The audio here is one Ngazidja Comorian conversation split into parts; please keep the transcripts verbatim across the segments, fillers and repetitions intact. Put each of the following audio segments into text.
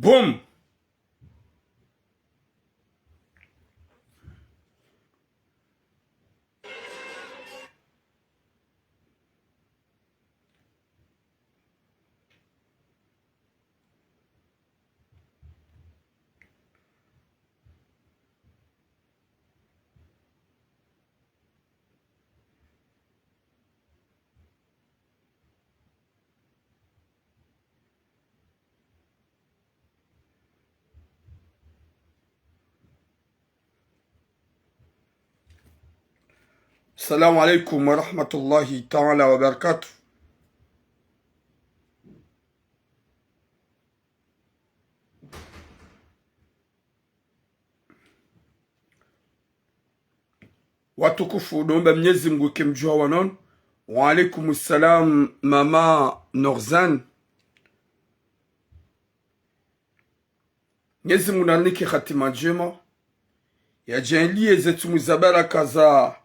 Boum. السلام عليكم ورحمة الله تعالى وبركاته. Watukufu, ndo omba Mnyezi Mngu ke mdjuha wa nono. Wa alaikum salam, Mama Norzan. Mnyezi Mngu narinike hatima ndjema. Yadjaanliye ze tsumu za baraka za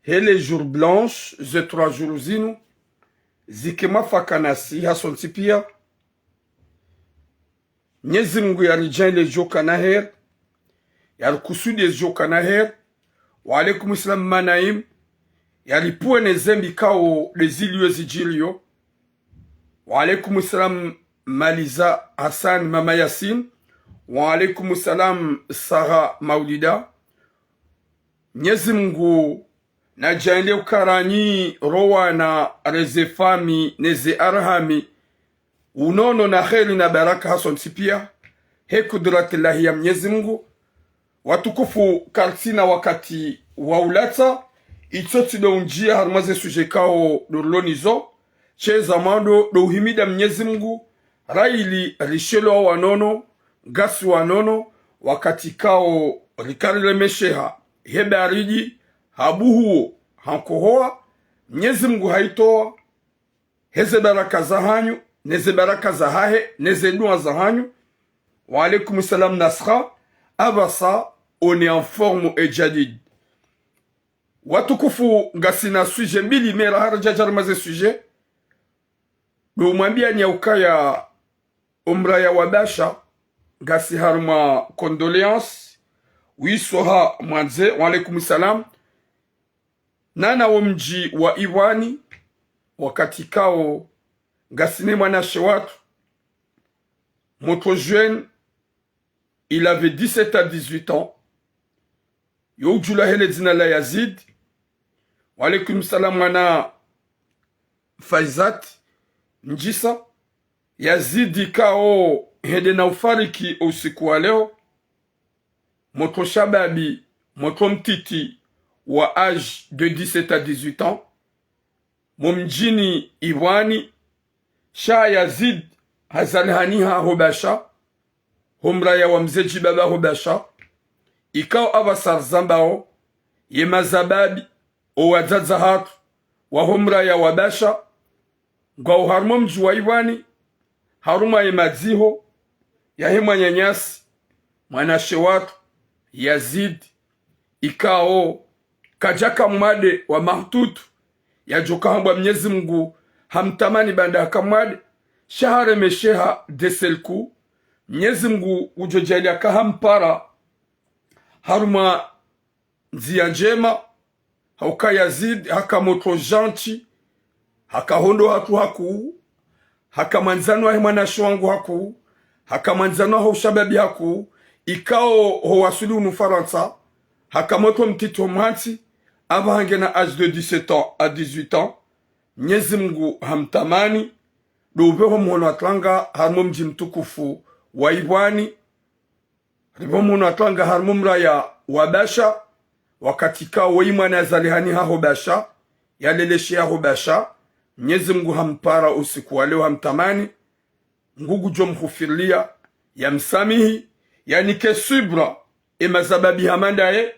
he les jours blancs, ze trois jours zinu, zike mwafaka nasi hasontsi piya. Mnyezi Mngu yaridjaanliye djo kana heri, yarikusudiye djo kana heri. Wa alaikum salam Manaim. Yaripvuwe ne zembi kawo de ziliyo zidjiliyo. Wa alaikum salam Maliza Hassan Mama Yasin. Wa alaikum salam Sarah Maulida. Mnyezi Mngu nadjaanliye ukaranyi rowana reze fami neze arhami unono na heri na baraka hasontsi piya, he kudratillahi ya Mnyezi Mngu. Watukufu, karitsina wakati wa ulatsa, itso tsi ndo undjiya harumwa ze sujet kawo ndo rilo nazo, she za mwando ndo uhimida Mnyezi Mngu, rayili rishelwa wa nono, ngasi wa nono, wakati kawo rika riremesheha he baridi, ha buhuwo, ha nkohowa, Mnyezi Mngu hayitowa, heze baraka zahanyu, neze baraka zahahe, neze duwa zahanyu. Wa alaikum salam Nasra. Apvasa, on est en forme e Jadid. Watukufu, ngasina sujet mbili, mera haradjadja harumwa ze sujet. Ndo mwambiyani ya ukaya omraya wa Basha, ngasi harumwa condoléances, wiswa ha mwandze, wa alaikum salam. Nana wo mdji wa Ipvwani, wakati kawo ngasina mwanamshe watru, mtoto jeune, il avait dix-sept à dix-huit ans. Yo udjulwa he le dzina la Yazid. Wa alaikum salam mwana Faizat Ndjisa. Yazid kawo hende na ufariki usiku wa leo. Mtoto shababi, mtoto mtiti wa âge de dix-sept à dix-huit ans, mo mdjini Ipvwani. Sha Yazid hazalihaniha ho Basha, ho mraya wa mze Djibaba ho Basha. Ikao apvasa rizambao, ye mazababi, o wadzadze hatru wa ho mraya wa Basha, ngwao harumwa mdji wa Ipvwani, harumwa ye madziho yahe mwananyasi, mwanamshe watru, Yazid, ikao kadjaka mwade wa mahututu, yadjoka hambwa Mnyezi Mngu hamtamani baanda haka mwade, sha haremesheha d'un seul coup, Mnyezi Mngu udjo djaaliya ka hampara harumwa ndziya ndjema, hauka Yazid haka mtoto gentil, haka hondo hatru hakuu, haka mwandzani wahe mwanamshe wangu hakuu, haka mwandzani waho ushababi hakuu, ikao ho wasuli hunu Farantsa, haka mtoto mtiti ho mwantsi, apvaha ngena âge de dix-sept ans à dix-huit ans, Mnyezi Mngu hamtamani, ndo upveho mhono wa tranga harumwa mdji mtukufu wa Ipvwani, ripvo mhono wa tranga harumwa mraya wa Basha, wakati kawo woyi mwana yazalihaniha ho Basha, yalelesheha ho Basha, Mnyezi Mngu hampara usiku wa leo hamtamani, Mngu ngudjo mhufirilia, yamsamihi, yanike subra e mazababi hama ndaye,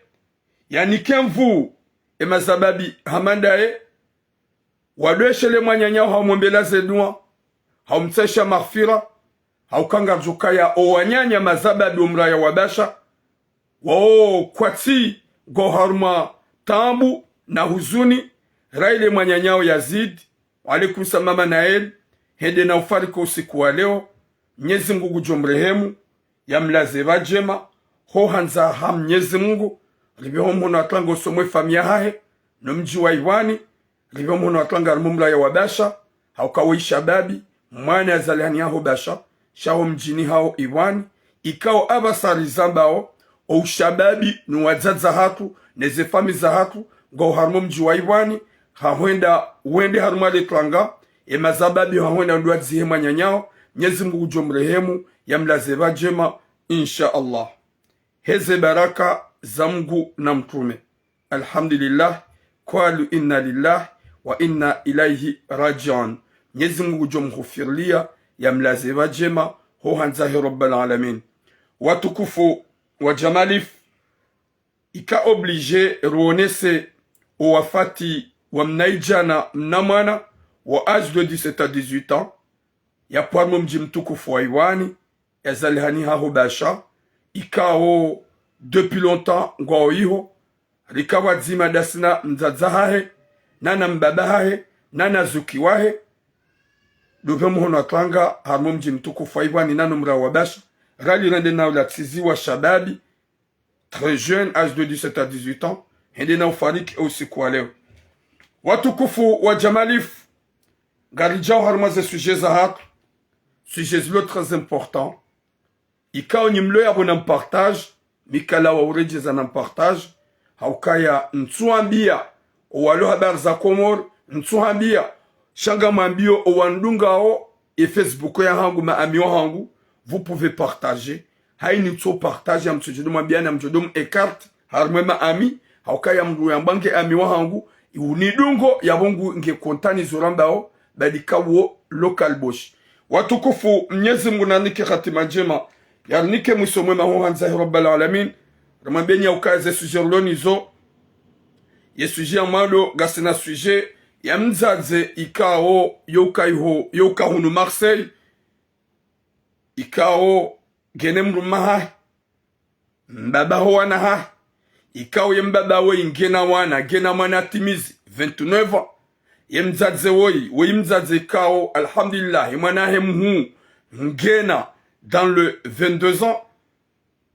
yanike nvuu e mazababi hama ndaye, wadweshe le mwananya haumwombea ze dua, haumtsahisha maghfira, hauka ngaridjo kaya o wananya mazababi o mraya wa Basha, wao kwatsi ngwao harumwa taabu na huzuni, raha ile mwananya wao Yazid, wa alaikum salam Mama Nael, hende na ufariki usiku wa leo, Mnyezi Mungu ngudjo mrehemu, yamlaze pvadjema, ho handza ha Mnyezi Mungu, ripve ho mhono wa twanga usomwe famiyi yahahe, no mdji wa Iwani, ripve ho mhono wa twanga harumwa mraya wa Basha, hauka wo ishababi, mwana yazalihani haho Basha, sha ho mdjini haho Iwani, ikao apvasa rizambao, o ushababi, no wadzadze wahatru, ne ze famiyi zahatru, ngwao harumwa mdji wa Iwani, hahwenda, wende harumwa le twanga, e mazababi hahwenda ndo wadzihe mwananyao, Mnyezi Mungu ngudjo mrehemu, yamlaze pvadjema, insha Allah. Heze baraka za Mungu na mtrume. Alhamdulillah, قالوا إنا لله وإنا إليه راجعون. Mnyezi Mungu ngudjo mghufirilia, yamlaze pvadjema, ho handza he Rabbal Alamin. Watukufu wa Jamalif, ika obligé ruonese o wafati wa mnaidjana mnamwana wa âge de dix-sept à dix-huit ans, yapvo harumwa mdji mtukufu wa Iwani, yazalihani haho Basha, ikao depuis longtemps ngwao iho, rika pvwadzima ndasi na mdzadze hahe, na na mbaba hahe, na na zuki wahe, ndo pve mhono wa twanga harumwa mdji mtukufu wa Iwani na no mraya wa Basha, rali rende nao la tsizi wa shababi, très jeune, âge de dix-sept à dix-huit ans, hende na ufariki o usiku wa leo. Watukufu wa Jamalif, ngaridjao harumwa ze sujet zahatru, sujet zilo très important, ikao nyi mlo yapvo na mpartage, mi kalawa uredjeza na mpartage, haukaya ntsuambia o walo Habari za Komori, ntsuhambia, sha ngamwambio o wandungao e Facebook yahangu, ma amis wahangu, vous pouvez partager. Haini ntso partage, ya mtsodjo ndo mwambiana, mtsodjo mu écarte harumwa e ma amis, haukaya mndru yamba nge ami wahangu, unidungo yapvo ngu nge kontani zo rambao, badi kawo local bosh. Watukufu, Mnyezi Mungu nanike hatima ndjema, yarinike mwiso mwema ho handza he Rabbal Alamin. Ramwambieni yaukaya ze sujet rilo nizo, ye sujet ya mwando, ngasina sujet ya mdzadze ikao, yo uka iho, yo uka hunu Marseille, ikao ngena mdrume hahe, mbaba ho wana hahe, ikao ye mbaba woyi ngena wana, ngena mwana timizi vingt-neuf ans. Ye mdzadze woyi, woyi mdzadze ikao, alhamdulillah, ye mwana hahe mhuu ngena dans le vingt-deux ans.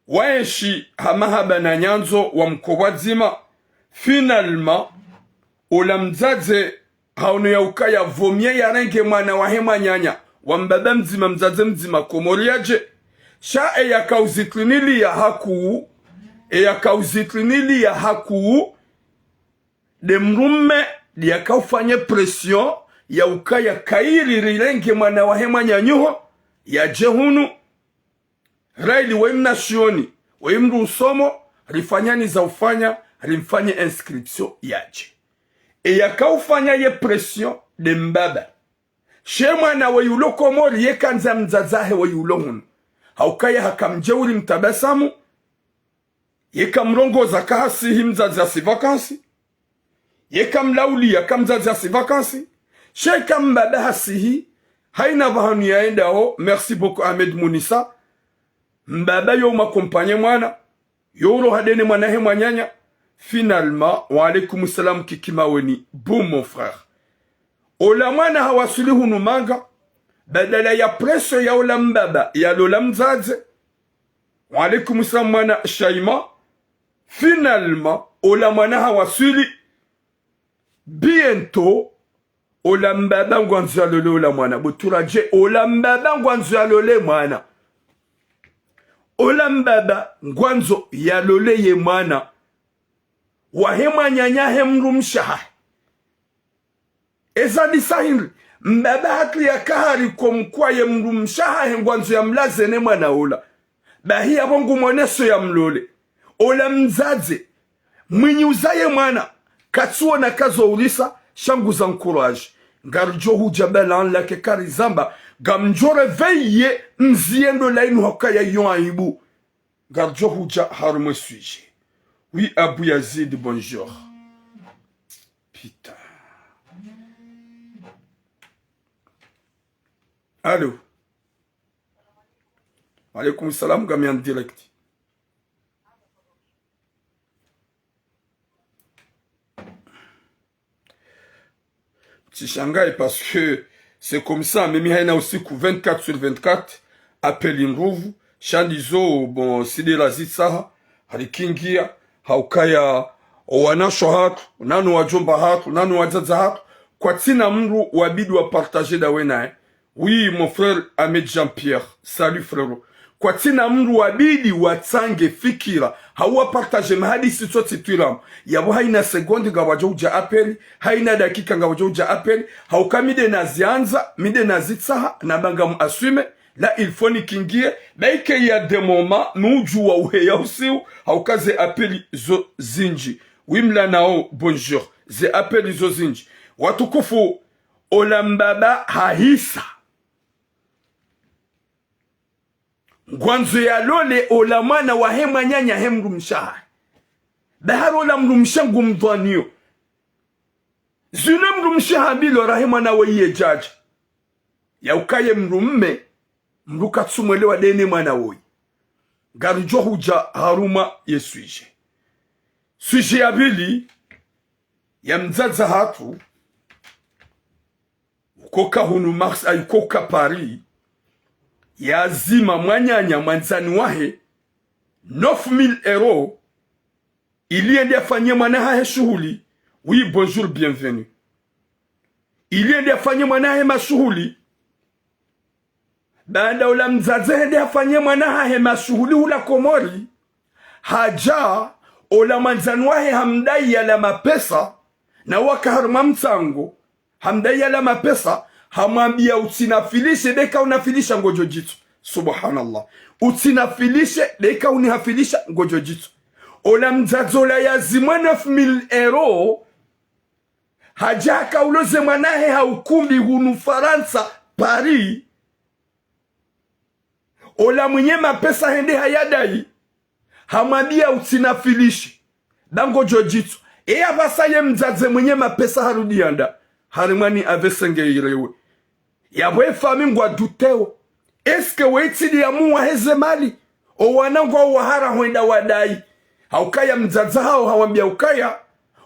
Waenshi ha mahaba na nyandzo wa mkopvwadzima. Finalement, ola mdzadze haono yaukaya pvo miye yarenge mwana wahe mwananya, wa mbaba mdzima, mdzadze mdzima, Komori yadje. Sha eyaka uzitriniliya hakuu, eyaka uzitriniliya hakuu, nde mdrume ndiyaka ufanye pression yaukaya kayiri rirenge mwana wahe mwananyaho, yadje hunu. Raili woyi mnashioni, woyi mndru usomo, rifanyani za ufanya, rimfanye inscription yadje. Eyaka ufanya ye pression nde mbaba. She mwana woyi ulo Komori, yeka ndza mdzadze hahe woyi ulo hunu. Haukaya haka mdjeuri mtabasamu, yeka mrongoza kahasihi mdzadze hasi vacances. Yeka mlauliya ka mdzadze hasi vacances. She ka mbaba hasihi, haina pvahanu yaendao, merci beaucoup Ahmed Mounissa. Mbaba yo umakompanye mwana, yo uroha ndene mwana hahe mwananya. Finalement, wa alaykum salam Kiki Maweni, bon mon frère. Ola mwana hawaswili hunu Manga, badala ya pression ya ola mbaba, yalola mdzadze. Wa alaykum salam mwana Shaima. Finalement, ola mwana hawaswili. Bientôt, ola mbaba ngwandzo yalole ola mwana. Bo turadje, ola mbaba ngwandzo yalole mwana. Ola mbaba ngwandzo yalole ye mwana wahe mwananya he mdrumshe hahe. Eza ndisa hindri, mbaba hatru yaka hari comme quoi ye mdrumshe hahe ngwandzo yamlaze ne mwana ola. Bahi yapvo ngu mwoneso yamlole. Ola mdzadze, mwinyi uzaye mwana, katsuona kazo urisa, sha ngu za encourage. Ngaridjo hudja bala anla ke karizamba, ngamdjo réveiller mziendo lainu haukaya yo aibu. Ngaridjo hudja harumwa e sujet. Oui, Abou Yazid, bonjour. Putain. Allô? Wa alaykum salam, ngami en direct. Tsishangayi parce que c'est comme ça, mimi haina usiku vingt-quatre sur vingt-quatre, appel ndrovu, sha ndizo, bon, si nde razitsaha, harikingia, haukaya, owanashe wahatru, nano wadjomba hatru, nano wadzadze hatru, kwatsina mndru wabidi wapartager ndawe naye. Oui, mon frère Ahmed Jean-Pierre, salut frérot. Kwatsina mndru wabidi watsange fikira, hau wapartager mahadisi tsotsi twiramu. Yapvo haina seconde ngapvwadjo udja appel, haina dakika ngapvwadjo udja appel, hauka mi nde naziandza, mi nde nazitsaha, namba ngamu assumer, là, il faut nikingie, baike il y a des moments, mi udjuwa uheya usiu, hauka ze appel zo zindji. Oui, mlanao, bonjour. Ze appel zo zindji. Watukufu, ola mbaba hahisa. Ngwandzo yalole ola mwana wahe mwananya he mdrumshe wahahe. Bahari ola mdrumshe ngumdhwaniyo. Zinu mdrumshe hambilwa rahe mwana woyi ye djadja. Yaukaye mdrumme, mdru katsumwelewa ndeye mwana woyi. Ngaridjo hudja harumwa ye sujet. Sujet ya pvili, ya mdzadze hatru, ukoka hunu Mars-, ay, ukoka Paris, yazima mwananya mwandzani wahe neuf mille euros, ili yende yafanye mwana hahe shuhuli. Oui, bonjour, bienvenue. Ili yende yafanye mwana hahe mashuhuli. Baanda ola mdzadze hende hafanye mwana hahe mashuhuli hula Komori, hadja, ola mwandzani wahe hamdayi yala mapesa, na waka harumwa mtsango, hamdayi yala mapesa, hamwambiya utsinafilishe, ndeka unafilisha ngodjo djitso. Subhanallah. Utsinafilishe, ndeka unihafilisha ngodjo djitso. Ola mdzadze ola yazimwa neuf mille euros, hadja haka uloze mwana hahe ha ukumbi hunu Farantsa, Paris. Ola mwenye mapesa hende hayadayi, hamwambiya utsinafilishe, ba ngodjo djitso. Eya pvasa ye mdzadze mwenye mapesa harudi yanda, harimwa ni A V C nge irewe. Yapvo efami ngwa douteo. Est-ce que wetsi ndi yamuwa heze mali? Owana ngwao wahara hwenda wadayi. Haukaya mdzadze hawo hawambiya ukaya,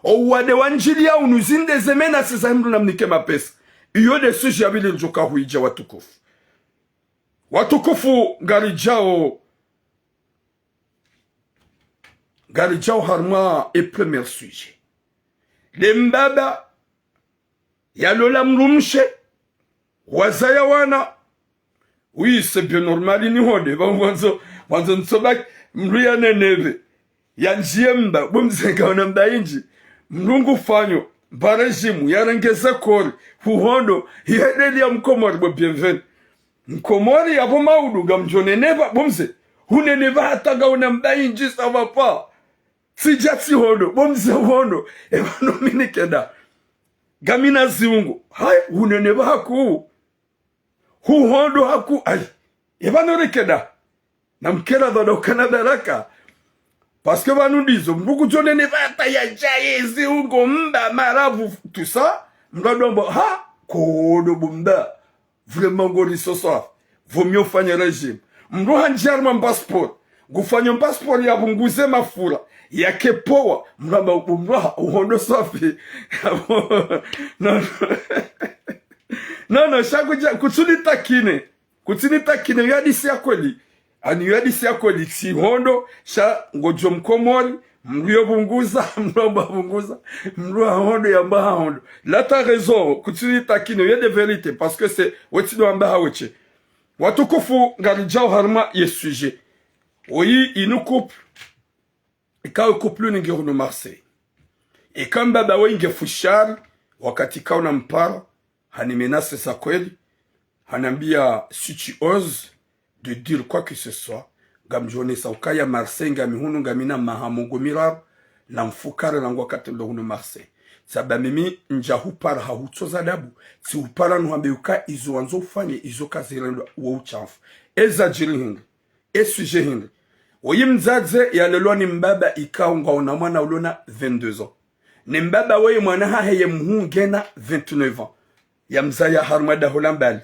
owade wandjiliya unu zinde ze menaces za himdru namnike mapesa. Iyo nde sujet ya pvili ridjoka huidja watukufu. Watukufu, ngaridjao, ngaridjao harumwa e premier sujet. Nde mbaba yalola mdrumshe, wazaya wana. Oui, c'est bien normal, ni honde. Ba mwandzo, mwandzo ntsobaki, mdru yaneneve. Yandjiye mba, bo mze ngaona mba indji. Mdru ngufanyo, mba régime, yarenge ze kori, huhondo, yedeli ya mkomori, bo bienvenue. Mkomori yapvo maudu, ngamdjo neneva, bo mze. Huneneva hata ngaona mba indji, ça va pas. Tsidja tsihondo, bo mze uhondo. Epvanu mi nikenda. Ngamina ziungo. Hayi, huneneva haku. Huhondo haku, ayi. Epvanu nikenda. Namkera dhwada ukana baraka. Parce que pvanu ndizo, mdru kudjo neneva hata yadjaye ziungo, mba, maravu, tout ça. Mdru adombo, ha, kodo bo mba. Vraiment, ngori soso hafu. Vaut mieux ufanye régime. Mdru handjia harumwa mba sport. Ngufanye mba sport yapvunguze mafura. Yake powa. Mdru amba, mdru ha, uhondo swafi. Non, non. Non, non, sha kudja, kutsunitakine. Kutsunitakine, yo hadisi ya kweli. Ani yo hadisi ya kweli, tsi hondo, sha ngodjo mkomori, mdru yo pvunguza, mdru amba pvunguza, mdru ha hondo, yamba ha hondo. Là, t'as raison, kutsunitakine, yo nde vérité, parce que c'est, wetsi ndo amba ha wetshe. Watukufu, ngaridjao harumwa ye sujet. Oyi, inu couple, ikao couple ninge hunu Marseille. Ika mbaba we inge fushari, wakati ikao nampara, hani menace za kweli, hanambia, si tu oses de dire quoi que ce soit, ngamdjonesa ukaya Marseille ngami hunu ngamina maha mengo miraru, na mfukare na ngwakati ndo hunu Marseille. Saba mimi ndja hupara ha hutsoza adabu, tsi hupara nuhambe uka izo wandzo ufanye, izo kazirendwa wo utshafu. Eza djiri hindri. E sujet hindri. Oyi mdzadze yalelwa ni mbaba ikao ngwaona mwana ulona vingt-deux ans. Ni mbaba weye mwana hahe ye mhuu ngena vingt-neuf ans. Yamzaya harumwa daho la mbali.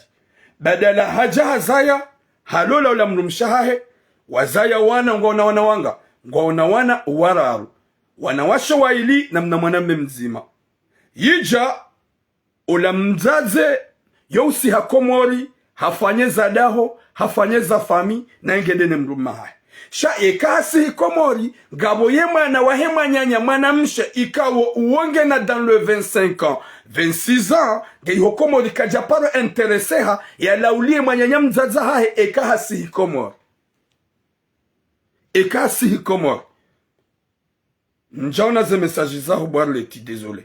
Badala hadja hazaya, halola ola mdrumshe hahe, wazaya wana ngwaona wana wanga, ngwaona wana wararu. Wanawashe waili na mna mwanamme mdzima. Yidja, ola mdzadze yo usiha Komori, hafanye za daho, hafanye za fami, na ngende ne mdrumme wahahe. Sha eka hasihi Komori, ngapvo ye mwana wahe mwananya mwanamshe ikao uwo ngena dans le vingt-cinq ans, vingt-six ans, nge iho Komori kadja paro intéresser ha, yalaule ye mwananya mdzadze wahahe eka hasihi Komori. Eka hasihi Komori. Ndjaona ze message zaho bo Arlette, désolé.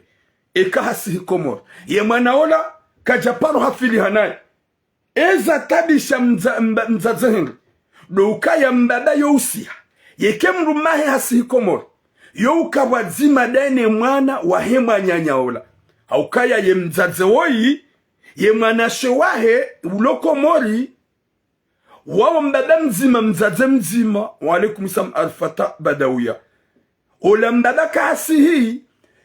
Eka hasihi Komori. Ye mwana ola, kadja paro hafili hanaye. Eza tabisha mdza-, mba-, mdzadze hindri. Ndo ukaya mbaba yo usiha. Yeke mdrumme wahe hasihi Komori. Yo uka pvwadzima ndaye ne mwana wahe mwananya ola. Haukaya ye mdzadze woyi, ye mwanamshe wahe, ulo Komori, wawo mbaba mdzima, mdzadze mdzima, wa alaikum salam Arfata Badawiya. Ola mbaba kahasihi,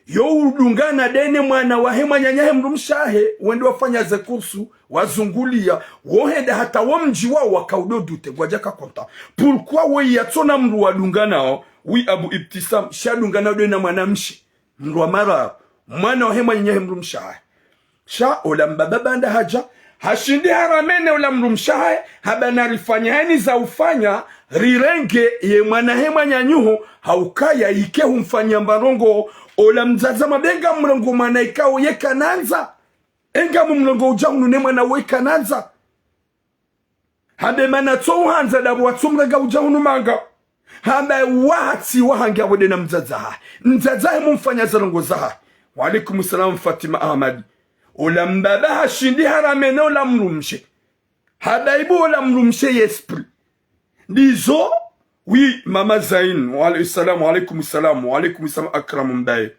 yo udungana ndaye ne mwana wahe mwananya he mdrumshe wahe, wende wafanya ze kursu, wazunguliya, wo henda hata wo mdji wawo waka udo douter, ngwadja ka content. Pourquoi woyi yatsona mdru wadunganao, wi Abu Ibtisam, sha dungana ndaye na mwanamshe. Mdru wa mara, mwana wahe mwananya he mdrumshe wahahe. Sha ola mbaba baanda hadja, hashindi haramene ola mdrumshe wahahe, hamba narifanye hayina za ufanya, rirenge ye mwana he mwananyaho, haukaya ike humfanya mba ndrongo, ola mdzadze mwabenga mrengo mwana ikao ye kanandza. Enga mumrengo udja hunu ne mwana woyi kanandza. Hambe mana tso uhandza ndapvo watsumrenga udja hunu manga. Hamba wahatsi wahange apvo ndaye na mdzadze wahahe. Mdzadze wahahe mumfanya ze ndrongo zahahe. Wa alaikum salam Fatima Ahmadi. Ola mbaba hashindi haramene ola mdrumshe. Hamba ibu ola mdrumshe ye esprit. Ndizo, wi mama Zain. Wa alaikum salam, wa alaikum salam, wa alaikum salam Akram Mbaye.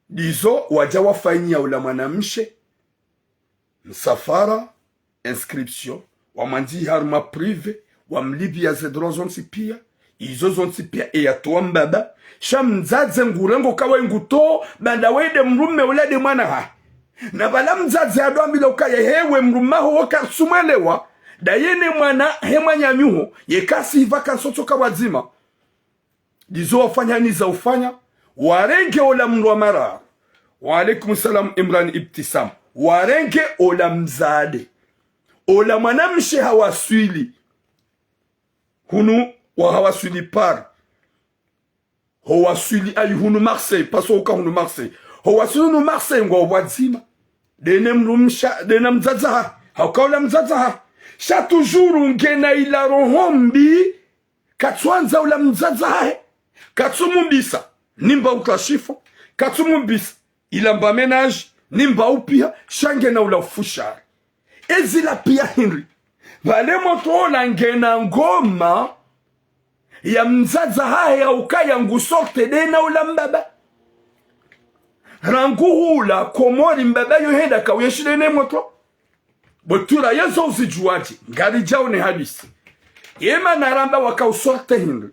Ndizo wadja wafanyiya ola mwanamshe msafara, inscription, wamwandziha harumwa privé, wamlipviya ze droit zontsi piya, izo zontsi piya eyatowa mbaba, sha mdzadze ngurengo kawa nguto, baanda wende mdrumme ola nde mwana wahahe. Na pvala mdzadze hado ambilwa ukaya hewe mdrumme waho wo katsumwelewa, ndaye ne mwana he mwananyaho, yeka hasihi vacances tsoka pvwadzima. Ndizo wafanya hayina za ufanya, warenge ola mdru wa mara. Wa alaikum salam Imran Ibtisam. Warenge ola mdzadze. Ola mwanamshe hawaswili. Hunu wa hawaswili Paris. Ho waswili ayi hunu Marseille, parce que uka hunu Marseille. Ho waswili hunu Marseille ngwao pvwadzima. Ndaye ne mdrumshe, ndaye na mdzadze wahahe. Hauka ola mdzadze wahahe. Sha toujours ngena ila roho mbi, katsuandza ola mdzadze wahahe, katsumumbisa, nimba utwashifu, katsumumbisa, ila mba ménage, nimba upiha, sha ngena ula ufushari. Ezila piya hindri. Pvale motro ola ngena ngoma ya mdzadze wahahe ya ukaya ngu sortir ndaye na ola mbaba. Rangu hula Komori mbaba yo henda kauyenshi ndaye ne motro. Bo tura yezo uzidjuwadje, ngaridjao ne hadisi. Ye mana ramba waka usortir hindri.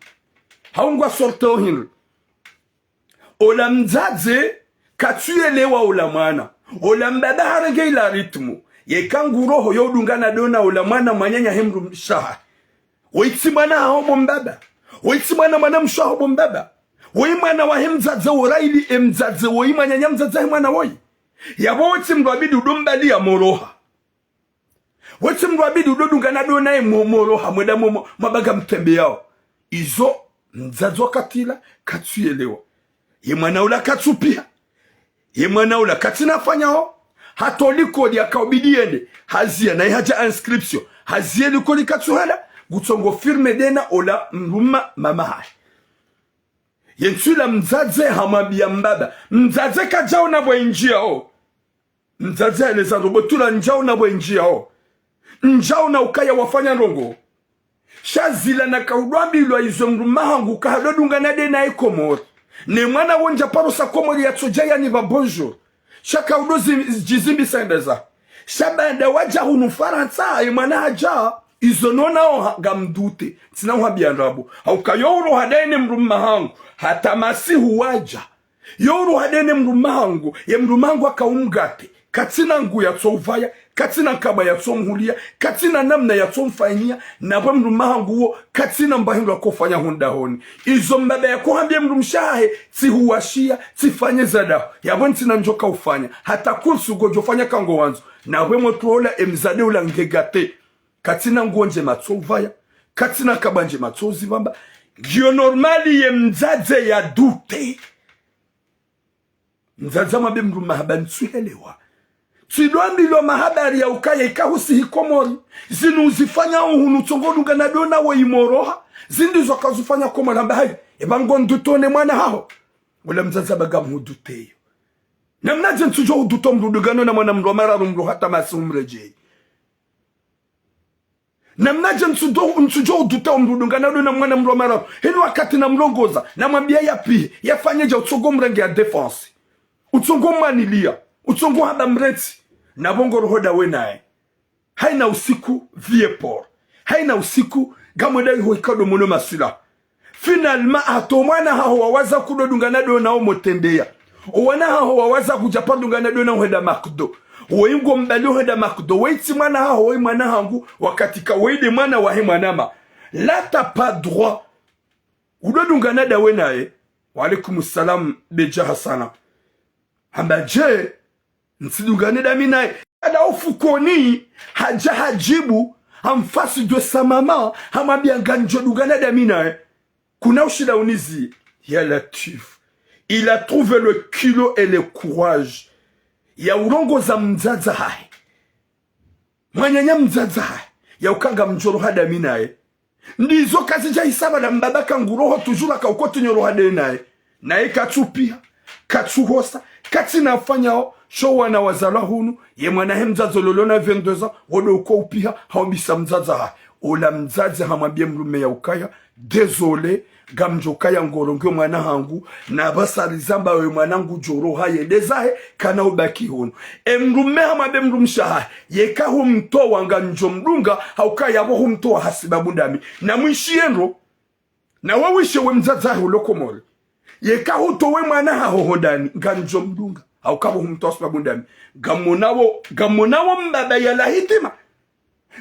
Hau ngwa sortir hindri. Ola mdzadze katsuyelewa ola mwana. Ola mbaba harenge ila rythme. Yeka ngu roho yo udungana ndaye na ola mwana mwananya he mdrumshe wahahe. Woyi tsi mwana waho bo mbaba. Woyi tsi mwana mwanamshe waho bo mbaba. Woyi mwana wahe mdzadze wo raili e mdzadze woyi mwananya mdzadze wahe mwana woyi. Yapvo woyi tsi mdru abidi udo mbaliya moroha. Woyi tsi mdru abidi udo dungana ndaye naye mo-, moroha mwenda mo-, mo-, mwabaga mtembeyao. Izo mdzadze wakati ula katsuyelewa. Ye mwana ula katsupiha. Ye mwana ula katsina afanyao. Hata olikoli yaka ubidi yende. Haziya naye hadja inscription. Haziya likoli katsuhenda. Ngutsongo firme ndaye na ola mdrumme mama wahahe. Ye ntsu ila mdzadze hamwambiya mbaba. Mdzadze kadjaona pvwa indjiyao. Mdzadze haeleza ndro bo tura ndjaona pvwa indjiyao. Ndjaona ukaya wafanya ndrongo. Sha zila naka udo ambilwa izo mdrumme wahangu kahado dungana ndaye naye Komori. Ne mwana wo ndja paro sa Komori yatsodja yanipva bonjour. Sha kaudo zi-, djizimbisa enda zahe. Sha baanda wadja hunu Farantsa, ye mwana hadja, izo nonao ha-, ngam douter. Tsina uhambiya ndrabo. Hauka yo uroha ndaye ne mdrumme wahangu. Hata masihu wadja. Yo uroha ndaye ne mdrumme wahangu, ye mdrumme wahangu aka umgate, Katsina nguo yatso uvaya, katsina nkaba yatso mhulia, katsina namna yatso mfanyia, na pvwe mdrume hangu wo, katsina mba hindru yakofanya ho dahoni. Izo mbaba yakohambia mdrumshe wahahe, tsihuwashia, tsifanye za daho. Ya pvwe ntsina ndjo ka ufanya, hata kursu ngodjo fanya ka ngo wandzo. Na pvwe motro ola emdzadze ula nge gâté. Katsina nguo ndjema tso uvaya, katsina nkaba ndjema tso uzipvamba. Ngiyo normal ye mdzadze ya douter. Mdzadze hamwambia mdrume hamba ntsuhelewa. Tsidjo ambilwa mahabari ya ukaya ika husihi Komori. Zinu uzifanya hunu tsongo dungana dona wo imoroha. Zindri zo kazufanya Komori hamba hayi. Eba ngo ndutone mwana haho. Ola mdzadze hamba ngamhudouter yo. Namnadje ntsudjo hudouter mdru dungano na mwana mdru wa mararu mdru hata masi umredjei. Namnadje ntsudjo, ntsudjo hudouter mdru dungana dona mwana mdru wa mararu. Hinu wakati namlongoza, namwambia yapihe, yafanye dja utsongo mrenge ya défense. Utsongo mwanilia, utsongo hamba mrentsi. Na pvo ngo roho dawe naye. Hayina usiku, vieux port. Hayina usiku, ngamwenda iho ikado mono masila. Finalement, hata o mwana haho wawaza kudo dungana dona omo tembeya. O wana haho wawaza kudja paro dungana dona uhenda McDo. Woyi ngo mbali uhenda McDo. Woyi tsi mwana haho, woyi mwana hangu, wakati ka woyi nde mwana wahe mwanama. Là, t'as pas droit. Udo dungana dawe naye. Wa alaykum salam, Beja Hasana. Hamba dje, ntsidungane dami naye. Ada ofukoni, hadja hadjibu, en face de sa maman, hamwambia ngamdjo dungana dami naye. Kuna ushida unizi, ya Latwif. Il a trouvé le culot et le courage ya ulongoza mdzadze hahe. Mwananya mdzadze hahe, ya uka ngamdjo roha dami naye. Ndizo kazidja hisaba na mbaba ka ngu roho toujours aka uko tsi nyo roha daye naye. Naye katsupiha, katsuhosa, katsina afanyao, sho wana wazalwa hunu, ye mwana he mdzadze ololo na vingt-deux ans, wodo uko upiha, haubisa mdzadze hahe. Ola mdzadze hamwambia mdrume ya ukaya, désolé, ngamdjo kaya ngorongoo mwana hangu, na pvasa rizamba we mwana ngudjo roha yende zahe, kana ubaki hunu. E mdrume hamwambia mdrumshe wahahe, yeka humtowa ngamdjo mdunga, ha ukaya pvo humtowa hasibabu ndami. Na mwishiye ndro, na wawishe we mdzadze hahe ulo Komori. Yeka hutowa mwana haho hondani, ngamdjo mdunga. Ha uka pvo humtowa hasibabu ndami. Ngamonawo, ngamonawo mbaba yalawa hitima.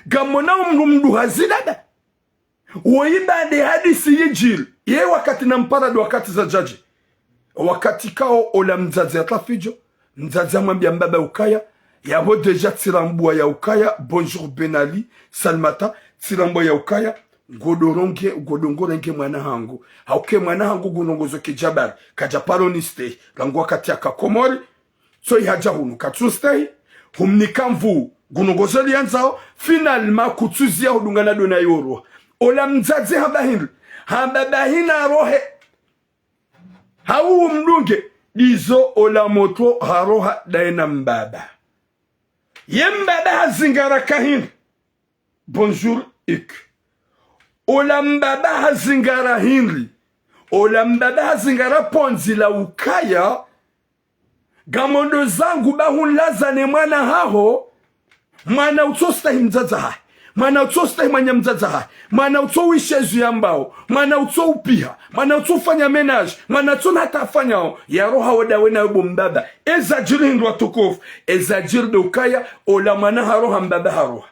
Ngamonawo mdru mdru hazilada. Woyi baada ye hadisi yidjiri, ye wakati nampara ndo wakati zadjadji. Wakati kao ola mdzadze yatrafidjo, mdzadze hamwambia mbaba ukaya, yapvo déjà tsirambua ya ukaya, bonjour Ben Ali, Salmata, tsirambua ya ukaya, ngodo ronge, ngodo ngorenge mwana hangu. Ha uka ye mwana hangu ngu rongozo kidjabari, kadja paro nistehi, rangu wakati yaka Komori, tsoyi hadja hunu katsustehi, humnika nvuu, ngu nongozo li yandzao, finalement kutsuziya hudungana dona yoroha. Ola mdzadze hamba hindri, hamba bahi narohe. Hau umdunge, ndizo ola motro haroha daye na mbaba. Ye mbaba hazingara ka hindri. Bonjour, Ike. Ola mbaba hazingara hindri. Ola mbaba hazingara pvondze la ukaya. Ngamondo zangu ba hulaza ne mwana haho. Mwana utsostahi mdzadze hahe. Mwana utsostahi mwananya mdzadze hahe. Mwana utsowisha ezo yambao. Mwana utsoupiha. Mwana utsoufanya ménage. Mwana utsona hata afanyao. Yaroha woda wena yobo mbaba. Ezadjiri hindri watukufu. Ezadjiri ndo ukaya. Ola mwana haroha mbaba haroha.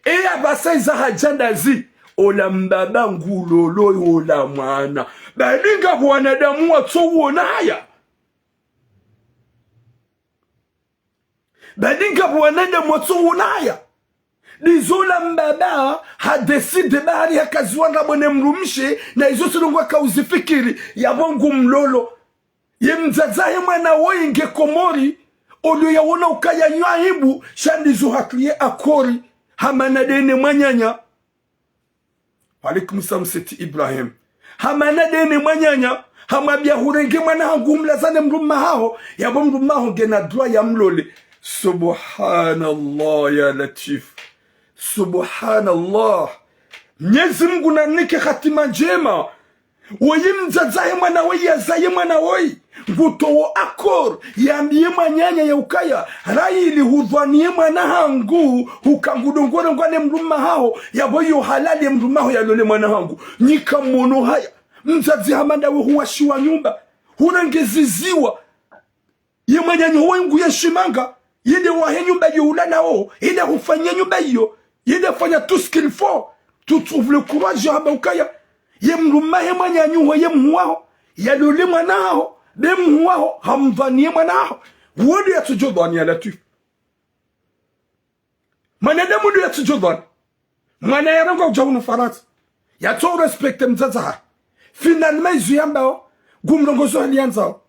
Eya pvasa iza hadja ndazi, ola mbaba ngulolo yola mwana. Badi ngapvo wanadamu watsouona haya. Badi ngapvo wanadamu watsouona haya. Ndizo ola mbaba hadécidé bahari hakaziwa ndrabo ne mdrumshe, na izo tsi ndrongoo kauzifikiri, yapvo ngu mlolo. Ye mdzadze hahe mwana woyi nge Komori, olio yaona ukaya nyo aibu, sha ndizo hakriye akori, hamana daye ne mwananya. Wa alaykum salam Seti Ibrahim. Hamana daye ne mwananya, hamwambia hurenge mwana hangu humlaza ne mdrume haho, yapvo mdrume haho ngena droit ya mlole. Subhanallah ya Latwif. Subhanallah. Mnyezi Mngu nanike hatima ndjema. Woyi mdzadze hahe mwana woyi yazaye mwana woyi. Ngutowo accord, yambiye mwananya ya ukaya, rayili hudhwaniye mwana hangu, huka ngudo ngorongoo ne mdrume haho, yapvo yo halali ye mdrume haho yalole mwana hangu. Nyika mono haya, mdzadze hama ndawe huwashiwa nyumba, hurengeziziwa. Ye mwananya woyi nguye shimanga. Yende wahe nyumba yo ulalao, yende hufanya nyumba iyo, yende fanya tout ce qu'il faut. Tu trouves le courage hamba ukaya ye mdrume wahe mwananyaho, ye mhuu waho, yalole mwana haho, be mhuu waho, hamdhwaniye mwana haho. Wo ndo yatsudjo dhwani ya Latwifu. Mwanadamu ndo yatsudjo dhwani. Mwana yarongwa udja hunu Farantsa. Yatso respecter mdzadze hahe. Finalement izo yambao, ngumrongozo hali yandzao.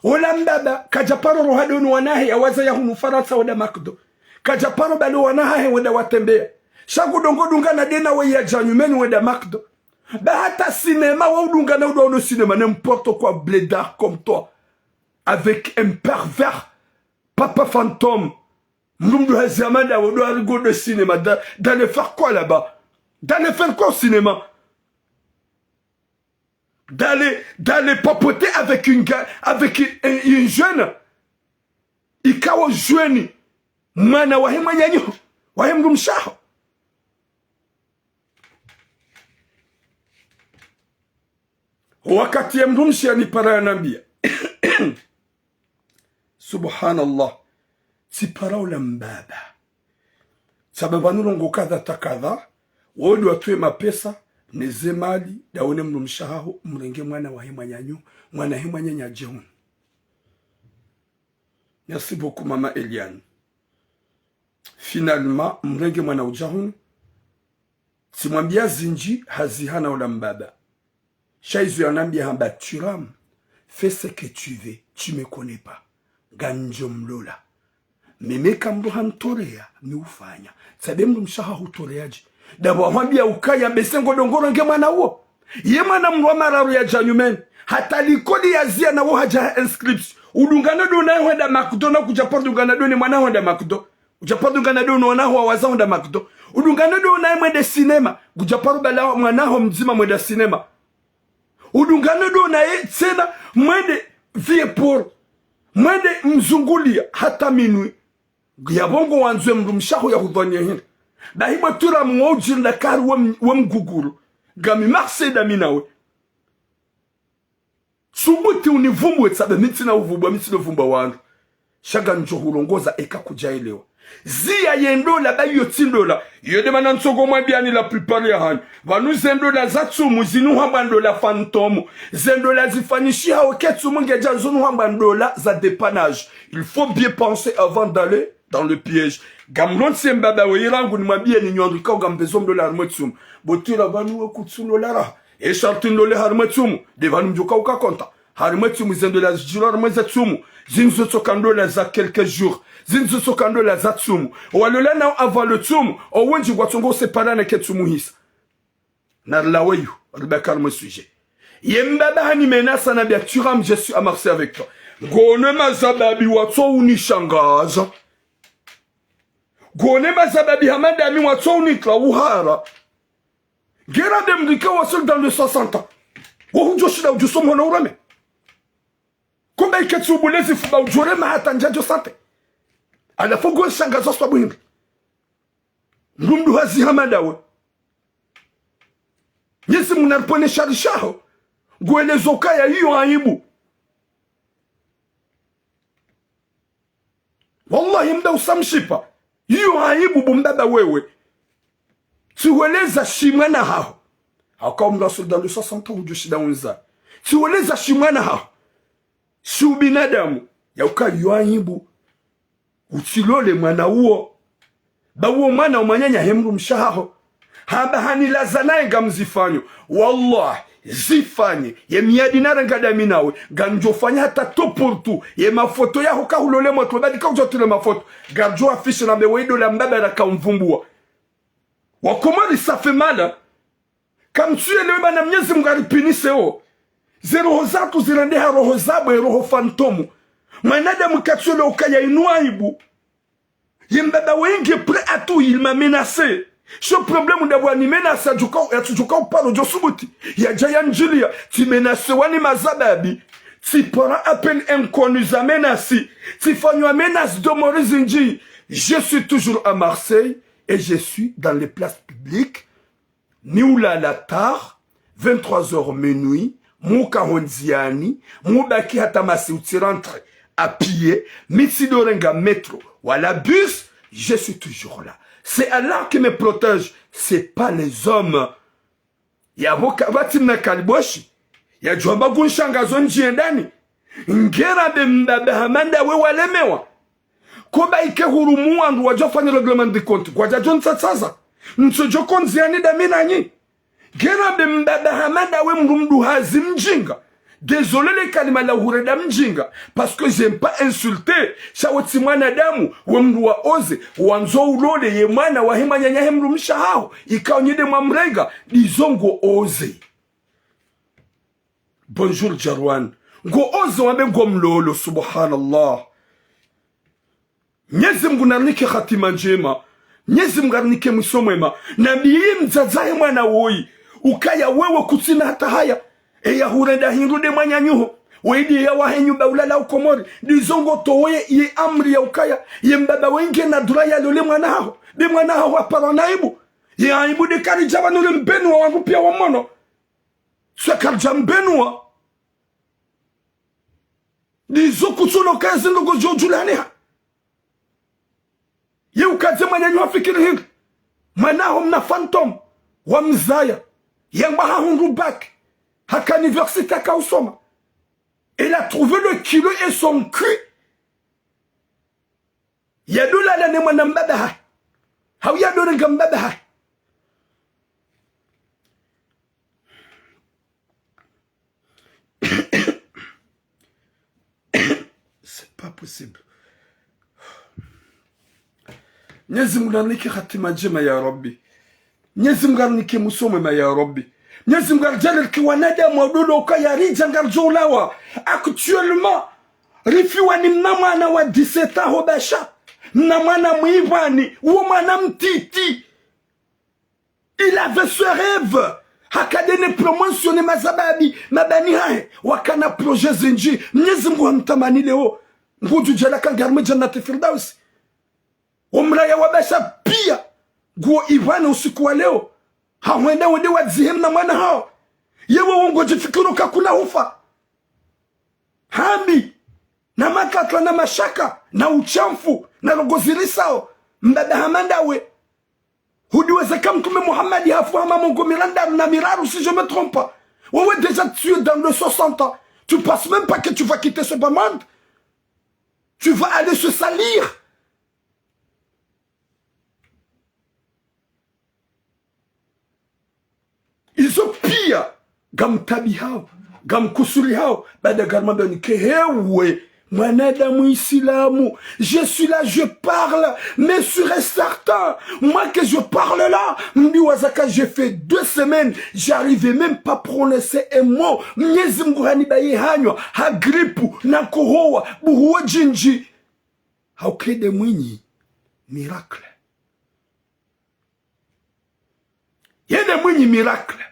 Ola mbaba, kadja paro roha ndo ni wana hahe, yawaza ya hunu Farantsa wenda McDo. Kadja paro bali wana hahe wenda watembea. Sha ngudjo ngo dungana ndena we yadja nyumeni wenda McDo. Ba hata cinéma, wa udungana udwa uno cinéma, n'importe quoi, blédard comme toi. Avec un pervers, papa fantôme. Mdru mdru hazi hama ndawe, udwa rigodo cinéma, d'a-, d'aller faire quoi là-bas? D'aller faire quoi au cinéma? D'aller, d'aller papoter avec une ga-, avec une, une jeune. Ikao jeune. Mwana wahe mwananyaho, wahe mdrumshe waho. Wakati ye mdrumshe yanipara yanambia. Subhanallah. Tsipara ola mbaba. Sababu pvanu rongo kadha ta kadha. Wo ndo watwe mapesa, ne ze mali, ndawe ne mdrumshe waho, mrenge mwana wahe mwananyaho, mwana wahe mwananyaho adje hunu. Merci beaucoup, Mama Eliane. Finalement, mrenge mwana udja hunu. Tsimwambia zindji, hazihana ola mbaba. Sha izo yanambia hamba, Thuram, fais ce que tu veux, tu me connais pas. Ngamdjo mlola. Mimi ka mdru hanitoreya, mi ufanya. Tsabe mdrumshe waho hutoreya dje. Ndapvo wahwambia ukaya be se ngodjo ngo renge mwana uwo. Ye mwana mdru wa mararu yadja nyumeni. Hata likoli yazia na wo hadja ha inscription. Udungana ndo naye hwenda McDo na kudja paro dungana ndo ni mwana hwenda McDo. Udja paro dungana ndo ni mwana wawaza hwenda McDo. Udungana ndo naye mwende cinéma. Kudja paro bala mwana ho mdzima mwenda cinéma. Udungana ndo naye tsena mwende Vieux-Port. Mwende mzungulia hata minuit. Yapvo ngo wandzo ye mdrumshe waho yahudhwaniye hindri. Bahi mwe Thuram ngo udjirinda kari we m-, we mguguru. Ngami Marseille ndami nawe. Subuti univumbuwe tsabe mi tsina uvumbwa, mi tsina uvumbwa wandru. Sha ngamdjo hurongoza eka kudjaelewa. Ziya ye ndola, ba iyo tsi ndola. Iyo nde mana ntsoko mwambiani la plupart yahanyu. Pvanu ze ndola za tsumu, zinu hambwa ndola fantôme. Ze ndola zifanyishihao ke tsumu ngedja zinu hambwa ndola za dépannage. Il faut bien penser avant d'aller dans le piège. Ngamlonse mbaba we irangu nimwambieni nyi wandru ikao ngambezo mlola harimwe tsumu. Bo Thuram pvanu we kutsulola raha. E sharti nilole harimwe tsumu. Nde pvanu mdjo ka uka konta. Harimwe tsumu, ze ndola zidjiro harimwe ze tsumu. Zinu zo tsoka ndola za quelques jours. Zinu zo tsoka ndola za tsumu. Owalola nao avant le tsumu, owendji ngwatsongo useparana ke tsumu hisa. Narilawe yo, ribaki harimwe sujet. Ye mbaba hanimenasa hanambia, Thuram, je suis à Marseille avec toi. Ngone mazababi watso unishangaza. Ngone mazababi hama ndami watso unitra uhara. Ngera nde mdru ikao wa seul dans le soixante ans. Wo hudjo shinda udjo somo na urame. Kumbe iketsi ubule zifuba udjo rema hata ndjadjo sante. Halafu ngwe shangaza swabu hindri. Mdru mdru hazi hama ndawe. Mnyezi Mungu naripvonese shari shaho. Ngwelezo ukaya iyo aibu. Wallahi, mda usamshipa. Iyo aibu bo mbaba wewe. Tsiweleza shi mwana haho. Hauka umra soda lu soixante ans udjo shinda unza. Tsiweleza shi mwana haho. Shi ubinadamu. Yauka iyo aibu. Utsilole mwana uwo. Ba uwo mwana umwananya he mdrumshe haho. Hamba hanilaza naye ngamzifanyo. Wallahi, zifanye. Ye miadi narenga ndami nawe. Ngamdjofanya hata tout pour tout. Ye mafoto yaho kahulole motro. Badi kaudjotile mafoto. Ngamdjo affiche nambe we idola mbaba raka umvumbua. Wakomori, ça fait mal, hein. Kamtsuelewe bana Mnyezi Mungu aripvinise o. Ze roho zatru zirendeha roho zabwe, roho fantôme. Mwanadamu katsuelewa ukaya inu aibu. Ye mbaba wenge prêt à tout, il m'a menacé. Sho problème ndapvo wani menacé, yadjuka, yatsudjuka uparo djo subuti. Yadja yandjilia, tsi menacé wani mazababi. Tsi parents à peine inconnus za menacé. Tsifanywa menace de mort zindji. Je suis toujours à Marseille et je suis dans les places publiques. Mi ulala tard, vingt-trois heures minuit, mi uka ho ndziani, mi ubaki hata masihu tsi rentre à pied, mi tsidorenga métro, Wala bus, je suis toujours là. C'est Allah qui me protège, c'est pas les hommes. Yapvo ka, pvatsi mna kaliboshi. Yadjwamba kunshangazo ndjiye ndani. Ngera be mbaba Hamada we walemewa. Koba ike hurumu wandru wadjofanya règlement de compte. Kwadjadjo ntsatsaza. Ntsodjo kondziani dami nanyi. Ngera be mbaba Hamada we mdru mdru hazi mdjinga. Désolé le kalima la hurenda mdjinga. Parce que j'aime pas insulter. Sha wo tsi mwanadamu, we mdru wa oze, wandzo ulole ye mwana wahe mwananyahe mdrumshe haho. Ikao nyi nde mwamrenga, ndizo ngo oze. Bonjour Jarwan. Ngo oze wambe ngo mlolo, subhanallah. Mnyezi Mngu narinike hatima ndjema. Mnyezi Mngu arinike mwiso mwema. Nambiye mdzadze wahe mwana woyi ukaya wewe kutsina hata haya. Eya hurenda hindru nde mwananyaho. Weyi ndiye yawahe nyumba ulala Ukomori. Ndizo ngo towe ye amri ya ukaya ye mbaba weyi ngena droit yalole mwana haho. Nde mwana haho hapara na aibu. Ye aibu nde karidja pvanu le mbenuwa wangu piya wamono. Swe karidja mbenuwa. Ndizo kutsuna ukaya zindrongo djo djulaniha. Ye ukadze mwananyaho hafikiri hindri. Mwana haho mna fantôme. Wamzaya. Yamba hahundru bac. Haka université haka usoma. Elle a trouvé le culot et son cul. Yadolala ne mwana mbaba hahe. Hau yadorenga mbaba hahe. C'est pas possible. Mnyezi Mngu narinike hatima ndjema ya Rabbi. Mnyezi Mngu arinike mwiso mwema ya Rabbi. Mnyezi Mngu aridjaanlie rike wanadamu wa udolo ukaya ridja ngaridjo ulawa. Actuellement, rifiwa ni mna mwana wa dix-sept ans ho Basha. Mna mwana mwibwani, uwo mwana mtiti. Il avait ce rêve. Haka nde ne promotionner mazababi, mabani hahe. Wakana projet zindji. Mnyezi Mngu hamtamani leo. Ngudjo djala ka nge harimwa Jannati Firdausi. Wo mraya wa Basha piya nguwo ibwana usiku wa leo. Hahwenda wende wadzihe mna mwana haho. Yewe wo ngodjifikiro ka kuna hufa. Hambi, na matata, na mashaka, na ushamfu, na ndrongo zirisao. Mbaba Hamada we. Hudiweza ka Mtrume Muhammad hafu ha mamongo miraru na miraru, si je me trompe pas. Wewe déjà tu es dans le soixante ans. Tu penses même pas que tu vas quitter ce bas monde. Tu vas aller se salir. Izo piya, ngamtabihao, ngamkusurihao, baada ngarumwambiyani ke hewe, mwanadamu Isilamu, je suis là, je parle, mais sûr et certain, moi que je parle là, mdiwaza ka j'ai fait deux semaines, j'arrivais même pas prononcer un mot, Mnyezi Mngu hanibaye hanywa, ha grippe, na nkohowa, buhuwo djindji. Hauka ye nde mwinyi miracle. Ye nde mwinyi miracle.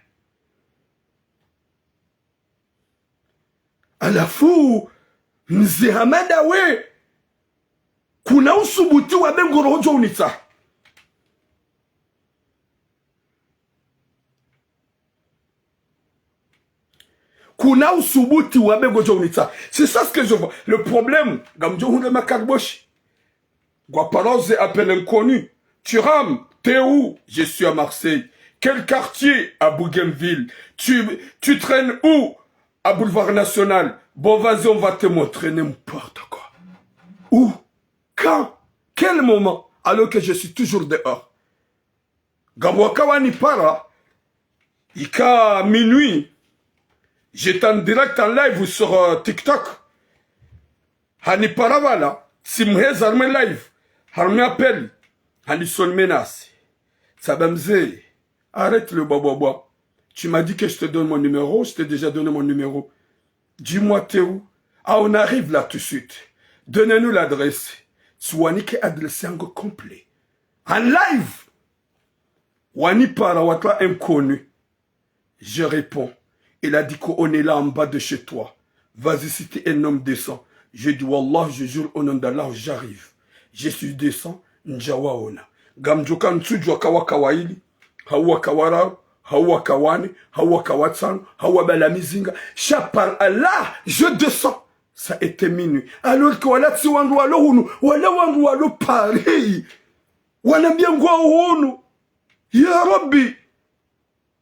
Halafu, mze Hamada we, kuna usubuti wambe ngoro hodjo unitsaha. Kuna usubuti wambe ngodjo unitsaha. C'est ça ce que je vois. Le problème, ngamdjo hundre makariboshi. Ngwa parole appel inconnu. Tu rames, t'es où ? Je suis à Marseille. Quel quartier ? À Bougainville. Tu, tu traînes où ? À Boulevard National. Bon, vas-y, on va te montrer n'importe quoi. Où ? Quand ? Quel moment ? Alors que je suis toujours dehors. Ngapvo waka wanipara, ika minuit, j'étais en direct en live sur, euh, TikTok. Hanipara pvala, tsimheza harumwa live, harumwa appel, hanisoni menace. Tsamba mze, arrête le babwabwa. Tu m'as dit que je te donne mon numéro, je t'ai déjà donné mon numéro. Dis-moi, t'es où ? Ah, on arrive là tout de suite. Donnez-nous l'adresse. Tsiwanike adresse yangu complet. En live. Wanipara watwa inconnu. Je réponds. Il a dit qu'on est là en bas de chez toi. Vas-y, si t'es un homme décent. Je dis, Wallah, je jure au nom d'Allah, j'arrive. Je suis décent, ndjawaona. Ngamdjoka ntsudjuwa ka waka wayili, hau waka wararu, hau waka wane, hau waka watsanu, hau wabala mizinga. Sha par Allah, je descends. Ça a été minuit. Alors que wala tsi wandru walo hunu, wala wandru walo Paris. Wanambia ngwao hunu. Ya Rabbi.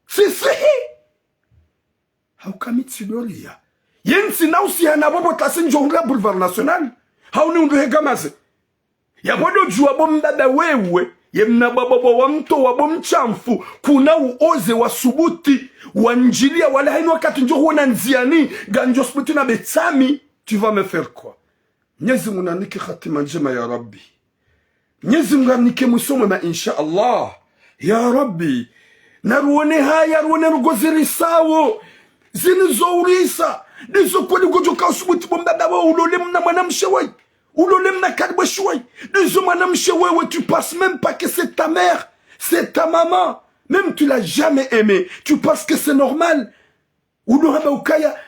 Si, si. Hauka mi tsi doria. Ye ntsina uhusiana bo bo tasi ndjo hundra Boulevard National. Hauni undru hegamaze. Yapvo ndo djuwa bo mbaba wewe, ye mna baba bo wa mto wa bo mshamfu, kuna uoze wa subuti, wa ndjilia wala haina wakati ndjo huona ndziani, ngamdjo subuti na betsami, tu vas me faire quoi ? Mnyezi Mungu nanike hatima ndjema ya Rabbi. Mnyezi Mungu nanike mwiso mwema insha Allah. Ya Rabbi, naruone haya, ruone rugo zirisawo, zinu zo urisa, ndizo kweli ngodjo ka usubuti bo mbaba wewe ulole mna mwanamshe wewe. Ulole mna kalibweshi wewe. Ndizo mwanamshe wewe, tu penses même pas que c'est ta mère, c'est ta maman. Même tu l'as jamais aimée. Tu penses que c'est normal. Udo hamba ukaya,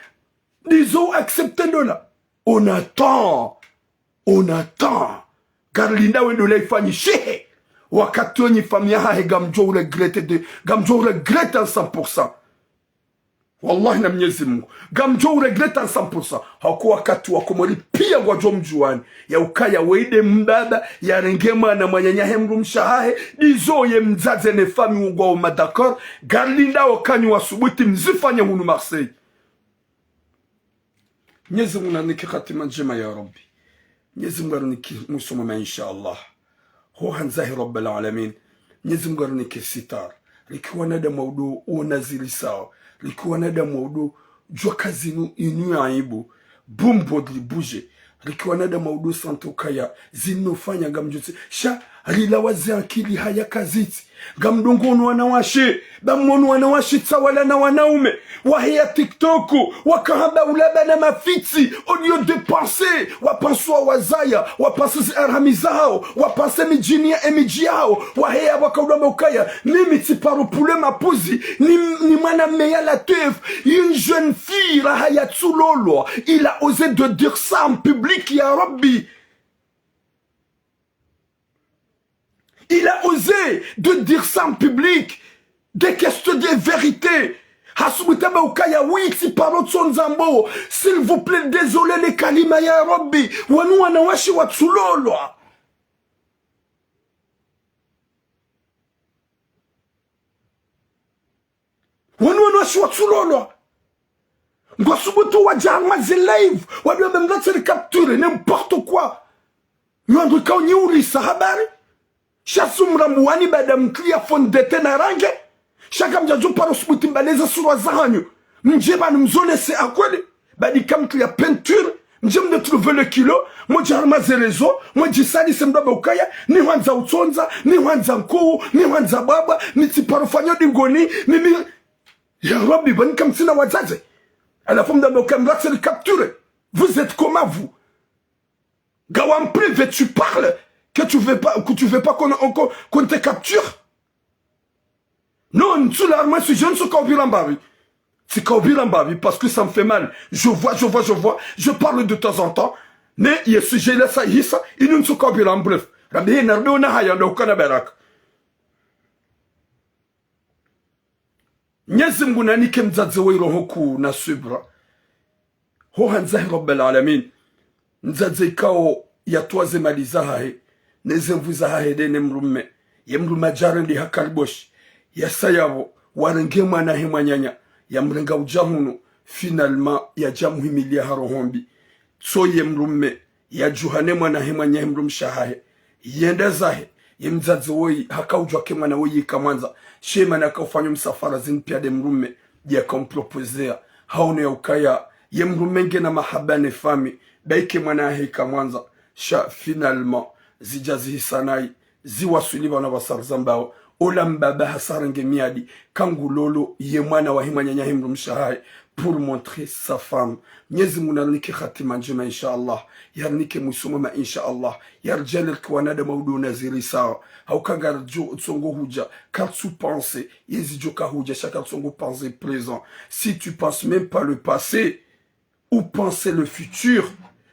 ndizo accepter ndola. On attend. On attend. Ngarlinda we ndola ifanyishihe. Wakati wonyi famiyi yahahe ngamdjo regretter de, ngamdjo regretter à cent pour cent. Wallahi na Mnyezi Mungu. Ngamdjo regretter à cent pour cent. Hauka wakati wa Komori piya ngwadjo mdjuwani. Ya ukaya wewe nde mbaba, yarenge mwana mwananyahe mdrumshe wahahe. Ndizo ye mdzadze ne famiyi ngwao ma d'accord. Ngarlinda wo kanyu wa subuti mzifanye hunu Marseille. Mnyezi Mungu nanike hatima ndjema ya Rabbi. Mnyezi Mungu arunike mwiso mwema insha Allah. Ho handza he Rabbal Alamin. Mnyezi Mungu arunike sitar. Riki wanadamu wa udo uona zirisawo. Riki wanadamu wa udo djuwa ka zinu inu ya aibu. Bumbo dli buje. Riki wanadamu wa udo santo kaya zinu fanya ngamdjo tsi. Sha, rilawa ze akili haya kazitsi. Ngamdungo wonu wanawashe, ba mwonu wanawashe tsawala na wanaume, waheya TikTok, wakahamba ulaba na mafitsi, au lieu de penser, wa penser wa wazaya, wa penser zi arhami zahawo, wa penser midjini ya emidji yahawo, waheya wakaudamba ukaya, mimi tsiparo pule mapuzi, ni, ni mwana meya la teuf, une jeune fille, raha ya tsulolwa, il a osé de dire ça en public, ya Rabbi. Il a osé de dire ça en public. Des questions de vérité. Hasubuti amba ukaya oui, tsiparo tsondza mbo. S'il vous plaît, désolé, le kalima ya Rabbi. Wanu wanawashe watsulolwa. Wanu wanawashe watsulolwa. Ngwasubutu wadja harumwa ze live, wadjo wamba mlatse ri capture, n'importe quoi. Nyi wandru ikao nyi urisa habari. Sha sumra mbuwani baada mtria fond de teint na range. Sha kamdjadjo paro subuti mbaleze surwa zahanyu. Mdje pvanu mzonese akweli. Baada kamtria peinture. Mdje mde trouver le kilo. Mwedje harumwa ze réseaux. Mwedje salise mdru amba ukaya. Ni hwandza utsondza. Ni hwandza nkuu. Ni hwandza bwabwa. Ni tsiparo fanyo dingoni. Ni, ni, ya Rabbi, bani kamtsina wadzadze. À la fin mdru amba ukaya mlatse ri capture. Vous êtes comment vous ? Gawa en privé, tu parles que tu veux pas, que tu veux pas qu'on, qu'on, qu'on te capture. Non, ntsu la harumwa sujet, ntsuka upvira mbapvi. Tsika upvira mbapvi, parce que ça me fait mal. Je vois, je vois, je vois, je parle de temps en temps. Mais ye sujet la sa hisa, inu ntsuka upvira, en bref. Rambe hena rdo na haya ndo ukana baraka. Mnyezi Mungu nanike mdzadze wo iroho kuu na subra. Ho handza he Rabbal Alamin. Mdzadze ikao yatowa ze mali zahahe, ne ze nvuu zahahe nde ne mdrume. Ye mdrume yadja rende ha kaliboshi. Yasa yapvo, warenge mwana he mwananya. Yamrenga udja hunu, finalement, yadja muhimilia ha roho mbi. Tso ye mdrume, yadjuha ne mwana he mwananya he mdrumshe wahahe. Yenda zahe, ye mdzadze woyi, haka udjuwa ke mwana woyi kamwandza. She mana haka ufanya msafara zinu piya nde mdrume, yaka umproposer. Haono ya ukaya, ye mdrume ngena mahaba ne famiyi, baike mwana wahe kamwandza. Sha, finalement, zidja zihisa nayi, ziwaswili pvanu pvasa rizambao. Ola mbaba hasa harenge miadi, kangulolo ye mwana wahe mwananya he mdrumshe wahahe, pour montrer sa femme. Mnyezi Mungu narinike hatima ndjema, insha Allah. Yarinike mwiso mwema, insha Allah. Yaridjaanlie rike wanadamu wa udo na ziri sawa. Hauka ngaridjo tsongo hudja, karitsu penser, yezidjo ka hudja, sha karitsongo penser présent. Si tu penses même pas le passé, ou penser le futur,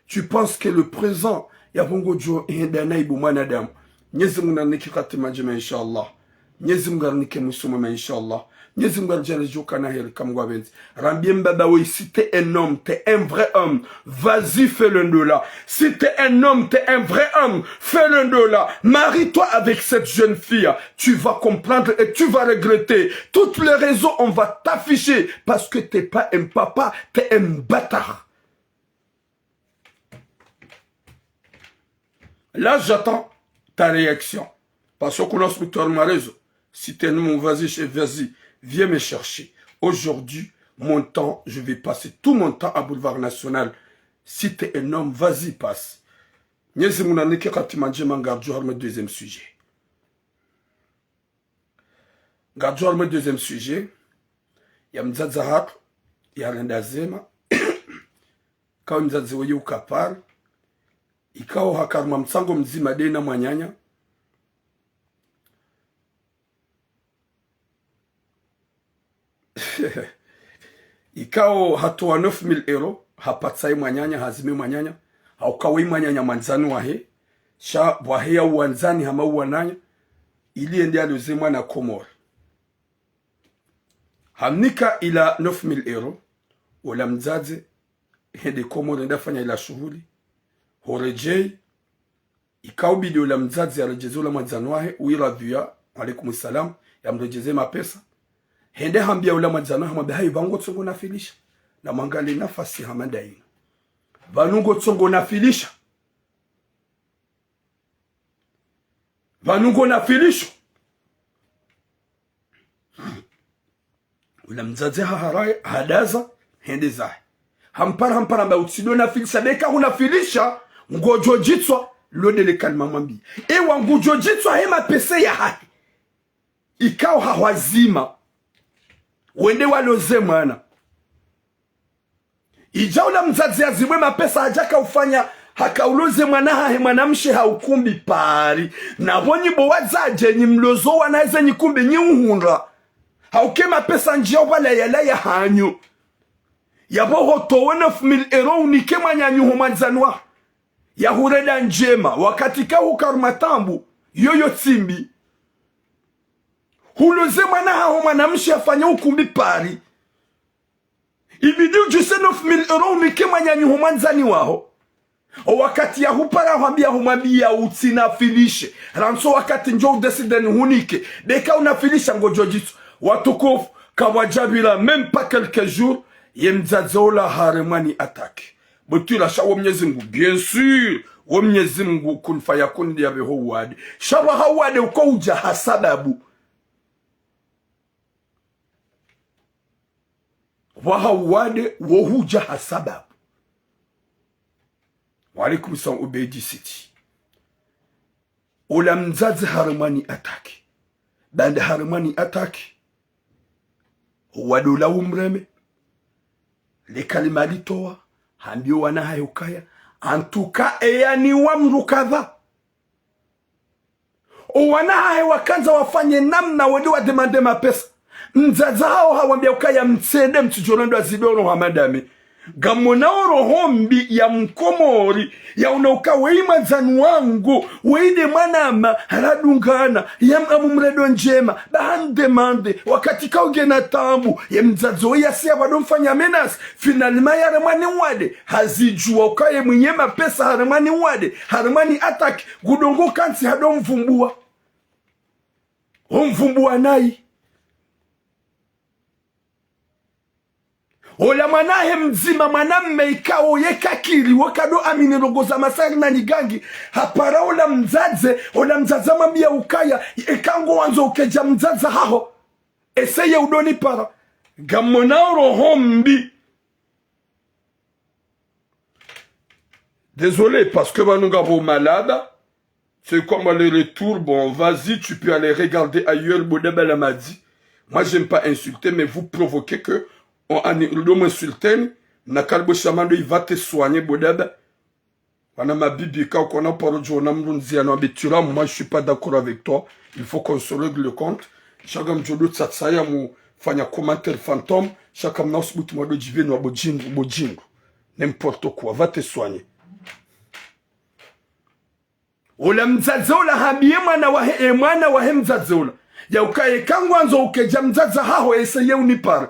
tu penses que le présent, yapvo ngodjo henda na aibu mwanadamu. Mnyezi Mungu narinike hatima ndjema, insha Allah. Mnyezi Mungu arinike mwiso mwema, inshallah. Mnyezi Mungu aridjaanlie djo ukana heri, eka Mungu apvendze. Rambie mbaba we, si t'es un homme, t'es un vrai homme, vas-y, fais le ndola. Si t'es un homme, t'es un vrai homme, fais le ndola. Marie-toi avec cette jeune fille. Tu vas comprendre et tu vas regretter. Toutes les réseaux, on va t'afficher parce que t'es pas un papa, t'es un bâtard. Là, j'attends ta réaction. Parce que kuna sibutwari ma réseaux. Si t'es un homme, vas-y, chez- vas-y, viens me chercher. Aujourd'hui, mon temps, je vais passer tout mon temps à Boulevard National. Si t'es un homme, vas-y, passe. Mnyezi Mungu nanike hatima ndjema, ngaridjo harumwa deuxième sujet. Ngaridjo harumwa deuxième sujet. Ya mdzadze hatru, ya renda zema. Kawe mdzadze weye uka Paris. Ikao haka harumwa mtsango mdzima de na mwananya. Ikao hatowa neuf mille euros, hapvatsa ye mwananya, hazime mwananya, hauka we mwananya mwandzani wahe, sha pvwahe ya uwandzani hama uwananya, ili yende yaloze mwana Komori. Hamnika ila neuf mille euros, ola mdzadze, hende Komori, hende hafanya ila shuhuli, horedjei, ikaubidi ola mdzadze yaredjeze ola mwandzani wahe, uyiradhwiya, alaikum salam, yamredjeze mapesa. Hende hambia ola mwandzani wahe, hamwambia, hayi, pvanu ngotsongo nafilisha. Namwangalie nafasi hama ndayinu. Pvanu ngotsongo nafilisha. Pvanu ngo nafilisho. Ola mdzadze haharaye, hadaza, hende zahe. Hampara, hampara, hamba utsidjo nafilisha, beka hunafilisha, ngodjo djitswa, lo de le kalima mwambie. Ewa ngudjo djitswa he mapesa yahahe. Ikao hahwazima. Wende waloze mwana. Idja ola mdzadze yazimwe mapesa hadja haka ufanya, haka uloze mwana hahe mwanamshe ha ukumbi Paris. Na pvo nyi bo wadzadze nyi mlozo wana ze nyi kumbi nyi uhundra. Hauka ye mapesa ndjiya upvala yala yahanyu. Yapvo hotowe neuf mille euros unike mwananyaho mwandzani waho. Yahurenda ndjema, wakati kahuka harumwa taabu, yoyo tsi mbi. Huloze mwana haho mwanamshe hafanya ukumbi Paris. Ibidi udjise neuf mille euros unike mwananyaho mwandzani waho. O wakati yahupara hwambia humwambia utsinafilishe. Rantsi wakati ndjo udécidé nihunike. Beka unafilisha ngodjo djitswa. Watukufu, kapvwadjapvira même pas quelques jours, ye mdzadze ola haremwa ni attaque. Butwila sha wo Mnyezi Mngu, bien sûr, wo Mnyezi Mngu kun fayakun yapveho uwade. Sha pvaha uwade uko udja ha sababu. Pvaha uwade wo hudja ha sababu. Wa alaikum salam, Ubeidi City. Ola mdzadze haremwa ni attaque. Baanda haremwa ni attaque, uwade ola umreme. Le kalima litowa, hambio wana hahe ukaya, en tout cas, eyani wa mdru kadha. O wana hahe wakandza wafanye namna wende wademande mapesa. Mdzadze hawo hawambia ukaya mtsende mtsidjo renda zidoro ha madame. Ngamwona o roho mbi ya Mkomori, ya una uka weyi mwandzani wangu, weyi de mwanama, radungana, ya mhamu mrendo ndjema, ba handemande, wakati kaungena taabu, ye mdzadze oyi yasiya pvado mfanya menace, finalement yaremwa ni uwade, hazidjuwa uka ye mwinyi mapesa haremwa ni uwade, haremwa ni attaque, ngudongo kantsi hado mvumbua. Ho mvumbua nayi. Ola mwana hahe mdzima, mwanamme ikao ye kakiri, wo kado amini ndrongo za masahiri na nyigangi, hapara ola mdzadze, ola mdzadze hamwambia ukaya, eka ngo wandzo ukedja mdzadze haho, eseye udo nipara. Ngamwona o roho mbi. Désolé, parce que pvanu ngapvo malada. C'est comme le retour. Bon, vas-y, tu peux aller regarder ailleurs, Bodaba l'a m'a dit. Moi, j'aime pas insulter, mais vous provoquez que on, on, on m'insulte. Nakal bo shamando, il va te soigner, Bodaba. Wana mabibi, ka ukona paro djo na mrunzi ya no abitura, moi, je suis pas d'accord avec toi. Il faut qu'on se règle le compte. Shaka mdjo do tsatsa ya mufanya commentaire fantôme. Shaka mna usubutu mwado djivenu wa bojindu, bojindu. N'importe quoi. Va te soigner. Ola mdzadze ola hambie mwana wahe, e mwana wahe mdzadze ola. Ya ukaya eka ngwandzo uke dja mdzadze haho, essayer unipare.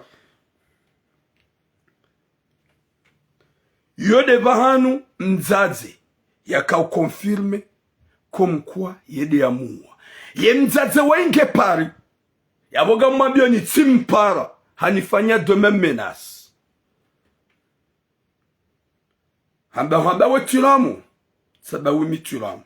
Yo nde pvahanu mdzadze yaka uconfirmer comme quoi ye nde yamuwa. Ye mdzadze waye nge Paris. Yapvo ngamwambiyo ni tsimpara, hanifanya de même menace. Hamba, hamba we tulamu, tsamba we mi tulamu.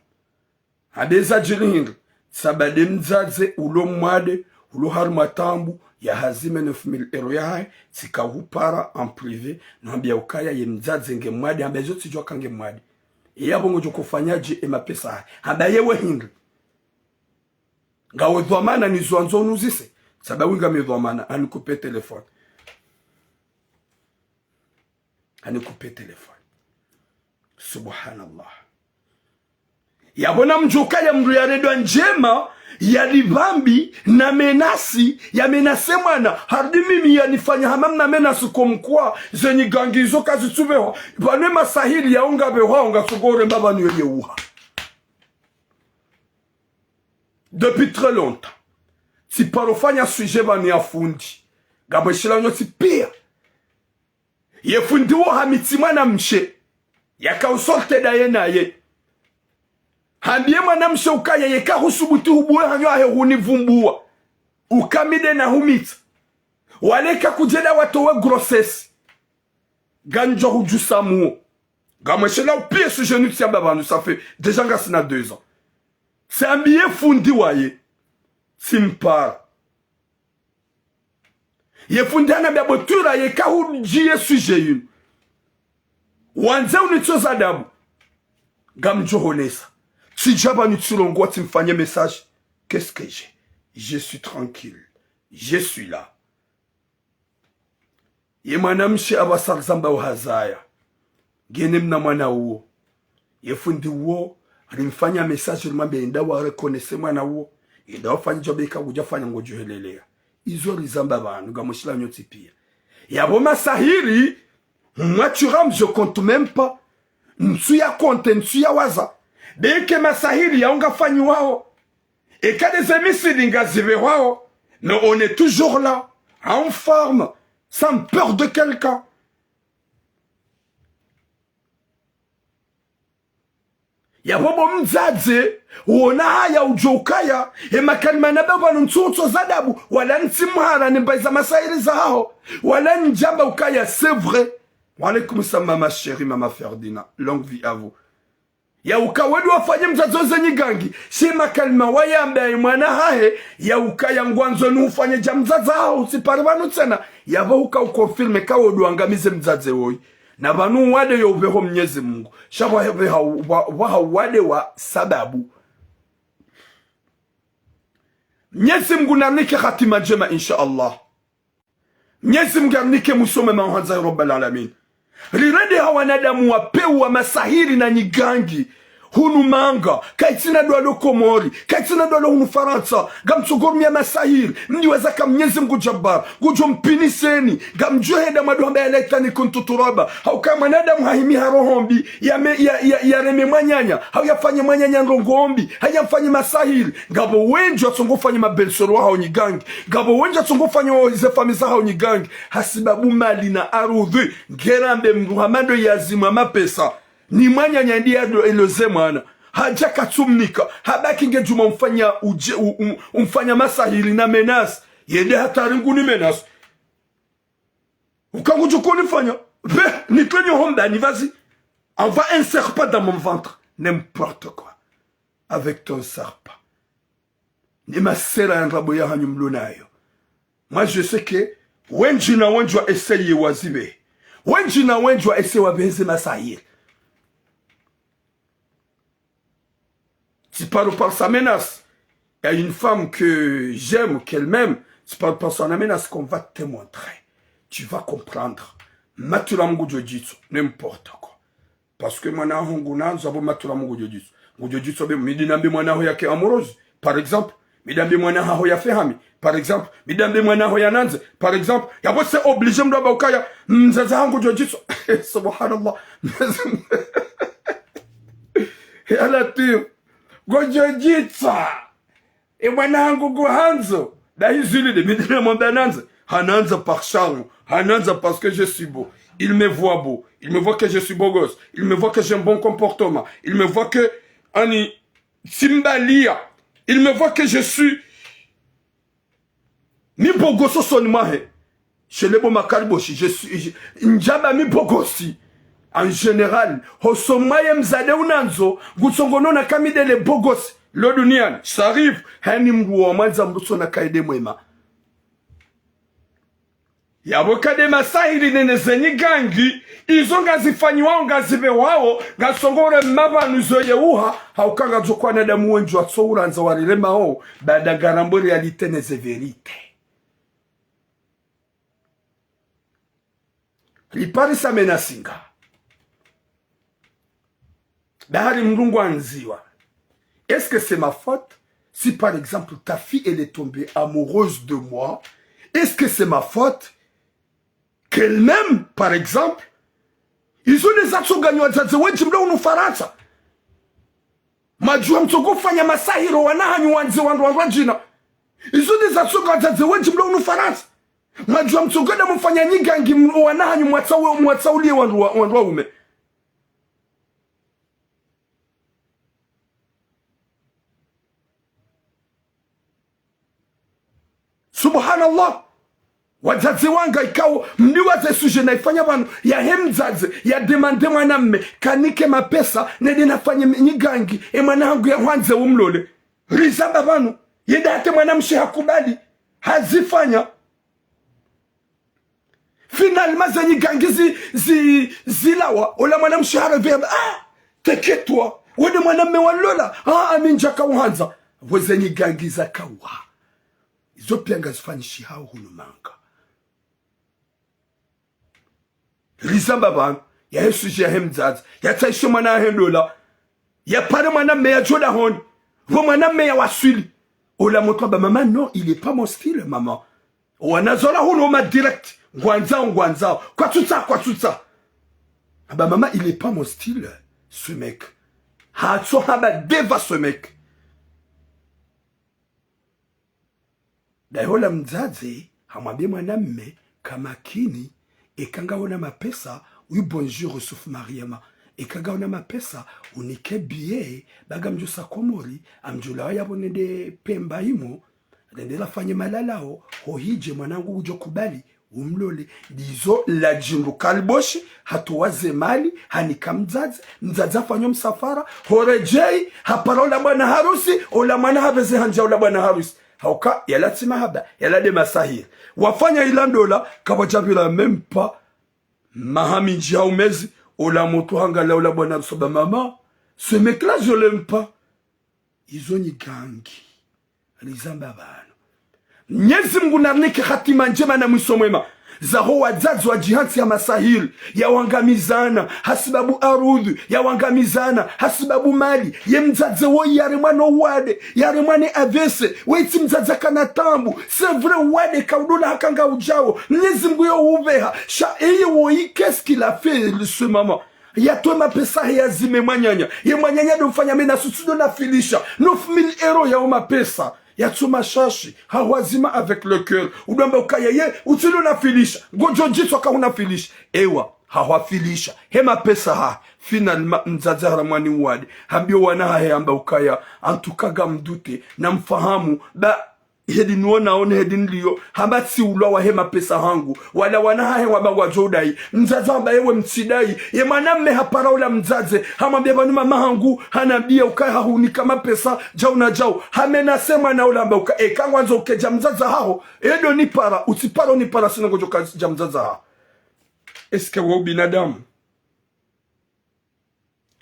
Hamba eza djiri hindri, tsamba nde mdzadze ulo mwade, ulo harimwa taabu, ya hazime neuf mille euros yahahe, tsika hupara en privé, no hambia ukaya ye mdzadze nge mwade, hamba ezo tsidjuwa ka nge mwade. Yapvo ngodjo kufanya dje e mapesa yahahe. Hamba yewe hindri. Ngawe dhwamana nizo wandzo unuzise, tsamba we ngami dhwamana, hanikupe téléphone. Hanikupe téléphone. Subhanallah. Yapvo namdjuwe ukaya mndru yarendwa ndjema, yalipvambi, na menace, ya menacer mwana, harudi mimi yanifanya hama mna menace comme quoi, ze nyigangi izo kazitsupvehwa, pvanu e masahiri yawo ngapvehwawo, ngasogore mba pvanu yo yeuha. Depuis très longtemps. Tsiparo fanya sujet pvanu ya fundi. Ngamwishilao nyontsi pia. Ye fundi wo hamitsi mwanamshe. Yaka usortir ndaye naye. Hambie mwanamshe ukaya yeka husubutu hubuwe hanyo hahe hunivumbuwa. Uka mi nde nahumitsa. Wala eka kudjenda watowe grossesse. Ngandjo hudjusa muo. Ngamwishilao pia sujet nu tsiamba pvanu, ça fait déjà ngasina deux ans. Tsambie fundi waye. Tsimpara. Ye fundi hanambia bo twira yeka hudjiye sujet yinu. Wandze unitso za adabu. Ngamdjo honesa. Tsidja pvanu tsirongowa tsimfanye message. Qu'est-ce que j'ai ? Je suis tranquille. Je suis là. Ye mwanamshe apvasa rizamba uhazaya. Ngena mna mwana uwo. Ye fundi uwo, rimfanya message rimwambia enda wa reconnaître mwana uwo. Enda wafanye djambo eka kudjafanya ngodjo helelea. Izo rizamba pvanu, ngamwishilao nyontsi pia. Yapvo masahiri, moi tu rames, je compte même pas. Ntsu ya compter, ntsu ya waza. Be eka masahiri yawo ngafanyiwawo. Eka nde ze misiri ngazipvehwawo, mais on est toujours là, en forme, sans peur de quelqu'un. Yapvo bo mdzadze, wona haya udjo ukaya, e makalima namba pvanu ntsu utso za adabu, wala ntsi mhara nimba iza masahiri zahaho, wala ndjamba ukaya, c'est vrai. Wa alaykum salam, ma chérie, maman Ferdinand. Longue vie à vous. Ya uka wewe ndo wafanye mdzadze wo ze nyigangi. She makalima wayamba ye mwana hahe. Ya ukaya ngwandzo ni ufanye dja mdzadze haho, utsipare pvanu tsena. Yapvo uka uconfirmer ka wewe ndo wangamize mdzadze woyi. Na pvanu wade yo upveho Mnyezi Mungu. Sha pvwa, pvwa, pvwa, pvwa wade wa sababu. Mnyezi Mungu narinike hatima ndjema, insha Allah. Mnyezi Mungu yarinike mwiso mwema, handza ya Rabbal Alamin. Rirende ha wanadamu wa pewu wa masahiri na nyigangi. Hunu Manga, kayitsina dwala Komori, kayitsina dwala hunu Farantsa, ngamtsogo rumia masahiri, mdji waza ka Mnyezi Mungu Jabbar, ngudjo mpiniseni, ngamdjo henda mwado hamba ya laitani kuntu turaba, hauka mwanadamu hahimi ha roho mbi, ya me, ya, ya, ya reme mwananya, hau yafanye mwananya ndrongo mbi, hau yamfanye masahiri, ngapvo wendji watsongo fanya mabensoro wahawo nyigangi, ngapvo wendji watsongo fanya wa ze famiyi zahawo nyigangi, hasibabu mali na arudhi, ngera mbe mndru hama ndo yazimwa mapesa, ni mwananya ndi yado eloze mwana, hadja katsumnika, habaki nge djuma umfanya udje, u, u, umfanya masahiri na menace, yende hatwari nguni menace. Uka ngudjo kunifanya. Be, nitwe nyo ho mbani, vas-y. Envoie un serpent dans mon ventre. N'importe quoi. Avec ton serpent. Ni masera ya ndrabo yahanyu mlo nayo. Moi, je sais que wendji na wendji wa essayer wazipve. Wendji na wendji wa essayer wapveze masahiri. Tsiparo par sa menace. Il y a une femme que j'aime, qu'elle m'aime. Tsiparo par sa menace qu'on va te montrer. Tu vas comprendre. Matula Mungu djo djitso. N'importe quoi. Parce que mwana haho ngunandzo, apvo matula Mungu djo djitso. Ngudjo djitso be, mi ndinambi mwana haho yake amoureuse, par exemple. Mi ndambi mwana haho ya fehami, par exemple. Mi ndambi mwana haho ya nandze, par exemple. Yapvo c'est obligé mndru amba ukaya mdzadze hangu djo djitso. Subhanallah. Ya Latif. Ngodjo djitsa. E mwana hangu nguhandzo. Dahi zili de mi nde namwambia nanze. Hanandza par charme. Hanandza parce que je suis beau. Il me voit beau. Il me voit que je suis beau gosse. Il me voit que j'ai un bon comportement. Il me voit que, ani, tsi mbalia. Il me voit que je suis mi beau gosse usoni mwahe. Chez les beaux makaliboshi, je suis, je, ndjaba mi beau gosse. En général, hosoni mwaye mdzadze unandzo, ngutsongonona ka mi nde le beau gosse lo duniani. Ça arrive, hani mdru wa mwandza mdru tsona kaide mwema. Yapvo ka nde masahiri nene ze nyigangi, izo ngazifanyiwao, ngazipvewao, ngazisongore mapvanu zo yeuha, hauka ngazo kwana damu wendji watso urandza wariremao, baada ngarambo réalité ne ze vérité. Liparisa menasinga. Bahari mdru ngwandziwa. Est-ce que c'est ma faute si par exemple ta fille elle est tombée amoureuse de moi? Est-ce que c'est ma faute qu'elle m'aime, par exemple? Izo nde zatsonganya wadzadze wendji mdru unu Farantsa. Mwadjuwa mtsongo fanya masahiri wana hanyu wandze wandru wandru wadjina. Izo nde zatsonganya wadzadze wendji mdru unu Farantsa. Mwadjuwa mtsongo nda mfanya nyigangi m-, wana hanyu mwatsa-, mwatsaulie wandru wa-, wandru waume. Subhanallah. Wadzadze wanga ikao, mdiwaze sujet naifanya pvanu, yahe mdzadze, ya demande mwanamme, kanike mapesa, nende nafanye nyigangi, e mwana hangu ya hwandze umlole. Rizamba pvanu, yenda hata mwanamshe hakubali, hazifanya. Finalement, ze nyigangi zi, zi, zilawa. Ola mwanamshe hareve, ah, t'inquiète-toi. Wende mwanamme walola. Ah, ami ndjaka uhandza. Pvo ze nyigangi zakawa. Izo pia ngazifanyishihao hunu manga. Rizamba pvanu, yahe sujet yahe mdzadze. Yatsaishe mwana yahe ndola. Yapare mwanamme yadjo dahoni. Pvo mwanamme yawaswili. Ola mdru amba, maman, non, il est pas mon style, maman. Wana zola hunu ma direct. Ngwandzao, ngwandzao. Kwatsutsaha, kwatsutsaha. Amba, maman, il est pas mon style, ce mec. Hatso hamba deva ce mec. Daho la mdzadze, hamwambie mwanamme, ka makini, eka ngaona mapesa, oui, bonjour, Yusuf Mariama. Eka ngaona mapesa, unike billet, ba ngamdjo sa Komori, ngamdjo lawa yapvo nende Pemba imo, nende lafanye malalao, ho hidje mwanangu udjo kubali, umlole. Ndizo la djindru kaliboshi, hatowa ze mali, hanika mdzadze, mdzadze hafanya msafara, horedjei, hapara ola bwana harusi, ola mwana hapveze handja ola bwana harusi. Hauka, yala tsi mahaba, yala nde masahiri. Wafanya ila ndola, kapvadjapvira même pas maha mindji hau mezi, ola mdru hangalia ola bwana harusi amba, maman, ce mec-là, je l'aime pas. Izo nyigangi. Rizamba pvanu. Mnyezi Mngu narinike hatima ndjema na mwiso mwema. Zaho wadzadze wadjihantsi ha masahiri, yawangamizana, hasibabu arudhu, yawangamizana, hasibabu mali, ye mdzadze woyi yaremwa no uwade, yaremwa ne A V C, wetsi mdzadze kana tabu, c'est vrai uwade kaudula haka ngaudjao, Mnyezi Mngu yo upveha, sha eye woyi, qu'est-ce qu'il a fait, ce maman? Yatowe mapesa yahe yazime mwananya. Ye mwananya ndo mfanya mena sutsu ndo nafilisha. Neuf mille euros yaho mapesa. Yatso mashashi. Hahwazima avec le cœur. Udo amba ukaya ye, utsi ndo nafilisha. Ngodjo djitswa ka hunafilisha. Ewa, hahwafilisha. He mapesa ha. Finalement, mdzadze haramwa ni uwade. Hambio wana hahe amba ukaya. En tout cas, ngamdute. Namfahamu. Ba, hedi nuona one hedi nilio, hamba tsi ulwa wahe mapesa hangu. Wala wana hahe wamba ngwadjo udai. Mdzadze hamba ewe mtsidai. Ye mwanamme hapara ola mdzadze. Hamwambia pvanu mama hangu. Hanambia ukaya hahunika mapesa. Djau na djau. Hamenase mwana ola hamba uka. Eka ngwandzo ukedja mdzadze haho. Edo nipara. Utsipara unipara sina ngodjo kadja mdzadze haho. Est-ce que wo ubinadamu?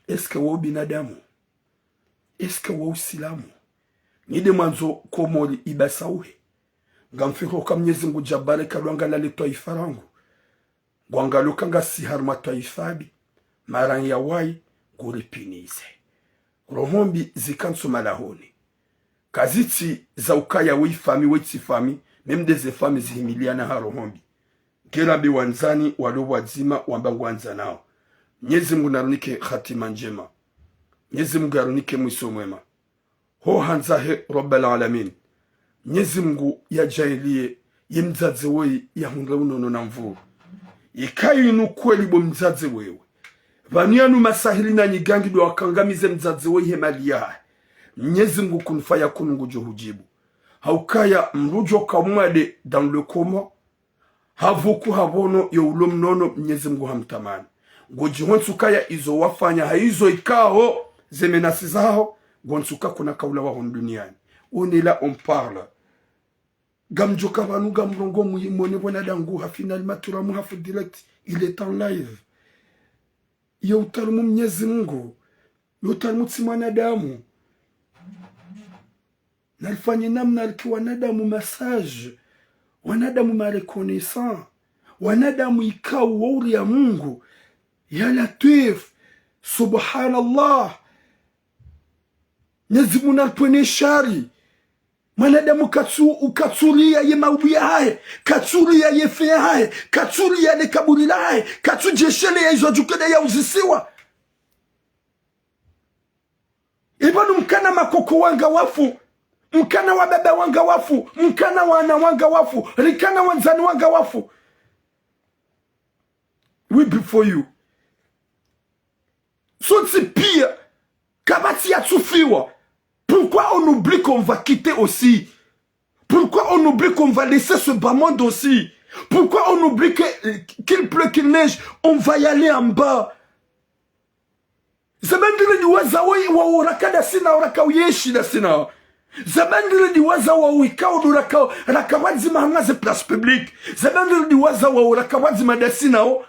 Est-ce que wo ubinadamu? Est-ce que wo usilamu? Nyi nde mwandzo Komori ibasauhe. Ngamfikiri uka Mnyezi Mngu Jabari kadjwangalia le twaifa langu. Ngwangalio uka ngasi harumwa twaifa mbi. Mara nyi yawayi, nguripvinize. Roho mbi zikantsi malahoni. Kazitsi za ukaya we ifami, we tsi fami, même nde ze fami zihimiliana ha roho mbi. Ngera be wandzani, walo wadzima, wamba ngwandzanao. Mnyezi Mngu narinike hatima ndjema. Mnyezi Mngu yarinike mwiso mwema. Ho handza he Rabbal Alamin. Mnyezi Mngu yadjaaliye ye mdzadze woyi yahundre unono na nvuu. Yeka yinu kweli bo mdzadze wewe, pvanu yanu masahiri na nyigangi ndo wakangamize mdzadze woyi he mali yahahe, Mnyezi Mngu kun fayakun ngudjo hudjibu. Haukaya mdru djo ka mwade dans le coma, hapvuku hapvono yo ulo mnono Mnyezi Mngu hamtamani. Ngodjihontsu kaya izo wafanya ha izo ikao ze menasi zaho, ngontsu ka kuna kaula waho duniani. On est là, on parle. Ngamdjoka pvanu ngamrongoa muhimone pvwana dangu ha final maturamu hafu direct. Il est en live. Yo utarumu Mnyezi Mngu. Yo utarumu tsi mwanadamu. Nalifanye namna liki wanadamu massage, wanadamu ma reconnaissant, wanadamu ikao wauria Mngu. Ya Latwif, subhanallah. Mnyezi Mngu nalipvwene shari. Mwanadamu katsu, ukatsuria ye maudu yahahe, katsuria ye fe yahahe, katsuria le kaburi lahahe, katsudjesheleya izo adjukede ya uzisiwa. Ipvanu mkana makoko wanga wafu, mkana wababa wanga wafu, mkana wana wanga wafu, rikana wandzani wanga wafu. We before you. Sontsi pia, kapvatsi yatsufiwa. Pourquoi on oublie qu'on va quitter aussi? Pourquoi on oublie qu'on va laisser ce bas monde aussi? Pourquoi on oublie que, euh, qu'il pleut, qu'il neige, on va y aller en bas? Zabandile diwaza woyi wa uraka dasina, uraka uyeshi dasina. Zabandile diwaza wa uikao du raka, raka pvwadzima hama ze place publique. Zabandile diwaza wa uraka pvwadzima dasina o.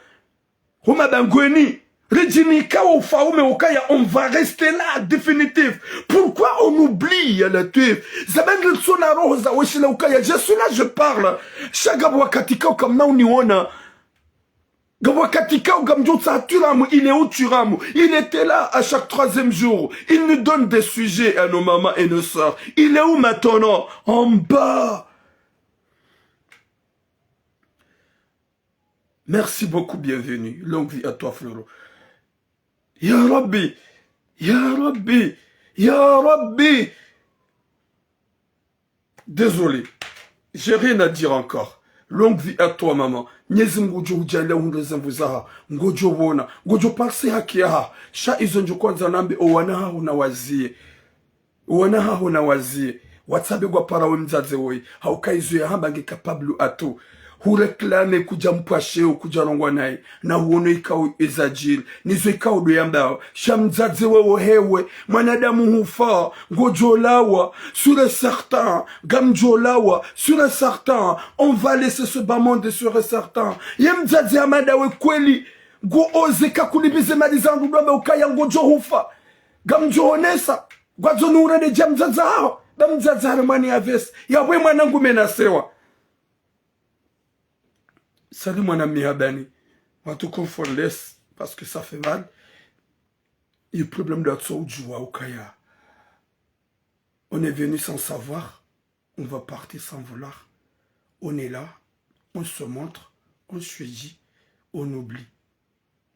Huma bangweni. Ridjinika wa ufaume ukaya on va rester là, définitif. Pourquoi on oublie, ya Latwif? Zabandile tsona roho za weshila ukaya, je suis là, je parle. Sha ngapvo wakati kao kamna uniona. Ngapvo wakati kao ngamdjo utsaha Thuram, il est où Thuram? Il était là à chaque troisième jour. Il nous donne des sujets à nos mamans et nos sœurs. Il est où maintenant? En bas. Merci beaucoup, bienvenue. Longue vie à toi, Floro. Ya Rabbi, ya Rabbi, ya Rabbi. Désolé, j'ai rien à dire encore. Longue vie à toi, maman. Mnyezi Mngu ngudjo hudjaaliya uhundre ze nvuu zaho. Ngodjo pvona, ngodjo parse haki yaho. Sha izo ndjo hwandza nambe, o wana haho na waziye. O wana haho na waziye. Watsabe ngwa para we mdzadze woyi. Hauka izo yahamba nge capable à tout. Huréclamer kudja mpvashe o kudja rongoa naye. Na huono ikao ezadjiri. Nizo ikao ndo yambao. Sha mdzadze wewe hewe. Mwanadamu hufa. Ngodjo lawa. Sûr et certain. Ngamdjo lawa. Sûr et certain. On va laisser ce bas monde sûr et certain. Ye mdzadze hamada we kweli. Ngo oze kakulibize mali zangu ndo amba ukaya ngodjo hufa. Ngamdjo honesa. Ngwadzo nure de dja mdzadze haho. Ba mdzadze hare mwani avesi. Yapvo mwana ngu menasewa. Salut mwana mi habani. Watu confondre parce que ça fait mal. Ye problème de tso udjuwa ukaya. On est venu sans savoir. On va partir sans vouloir. On est là. On se montre. On se dit. On oublie.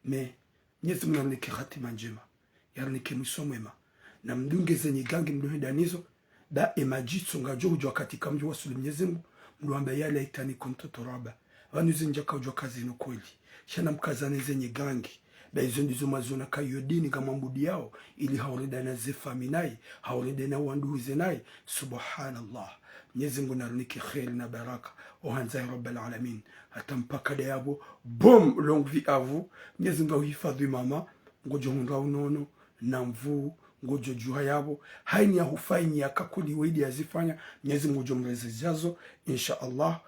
Mais Mnyezi Mngu narinike hatima ndjema, yarinike mwiso mwema. Na mdunge ze nyigangi mdru hwenda nizo, ba emadjitso ngadjo hudjuwa katika mdji wa sulu Mnyezi Mngu, mdru amba ya laitani kuntu turaba. Pvanu ze ndjaka udjuwa kazinu kweli. Sha na mkazane ze nyigangi. Ba izo ndizo mazona kayo dini ngamwambudiyao, ili haurenda na ze fami nayi, haurenda na wanduhuze nayi. Subhanallah. Mnyezi Mngu narinike kheri na baraka. O handza ya Rabbal Alamin. Hata mpaka da yapvo. Boum, longue vie à vous. Mnyezi Mngu ahuhifadhwi mama. Ngodjo hundra unono na nvuu, ngodjo djuha yapvo. Hayini ya hufa, hayini ya kakuli wendi yazifanya, Mnyezi Mngu ngudjo mrezeza zo, insha Allah.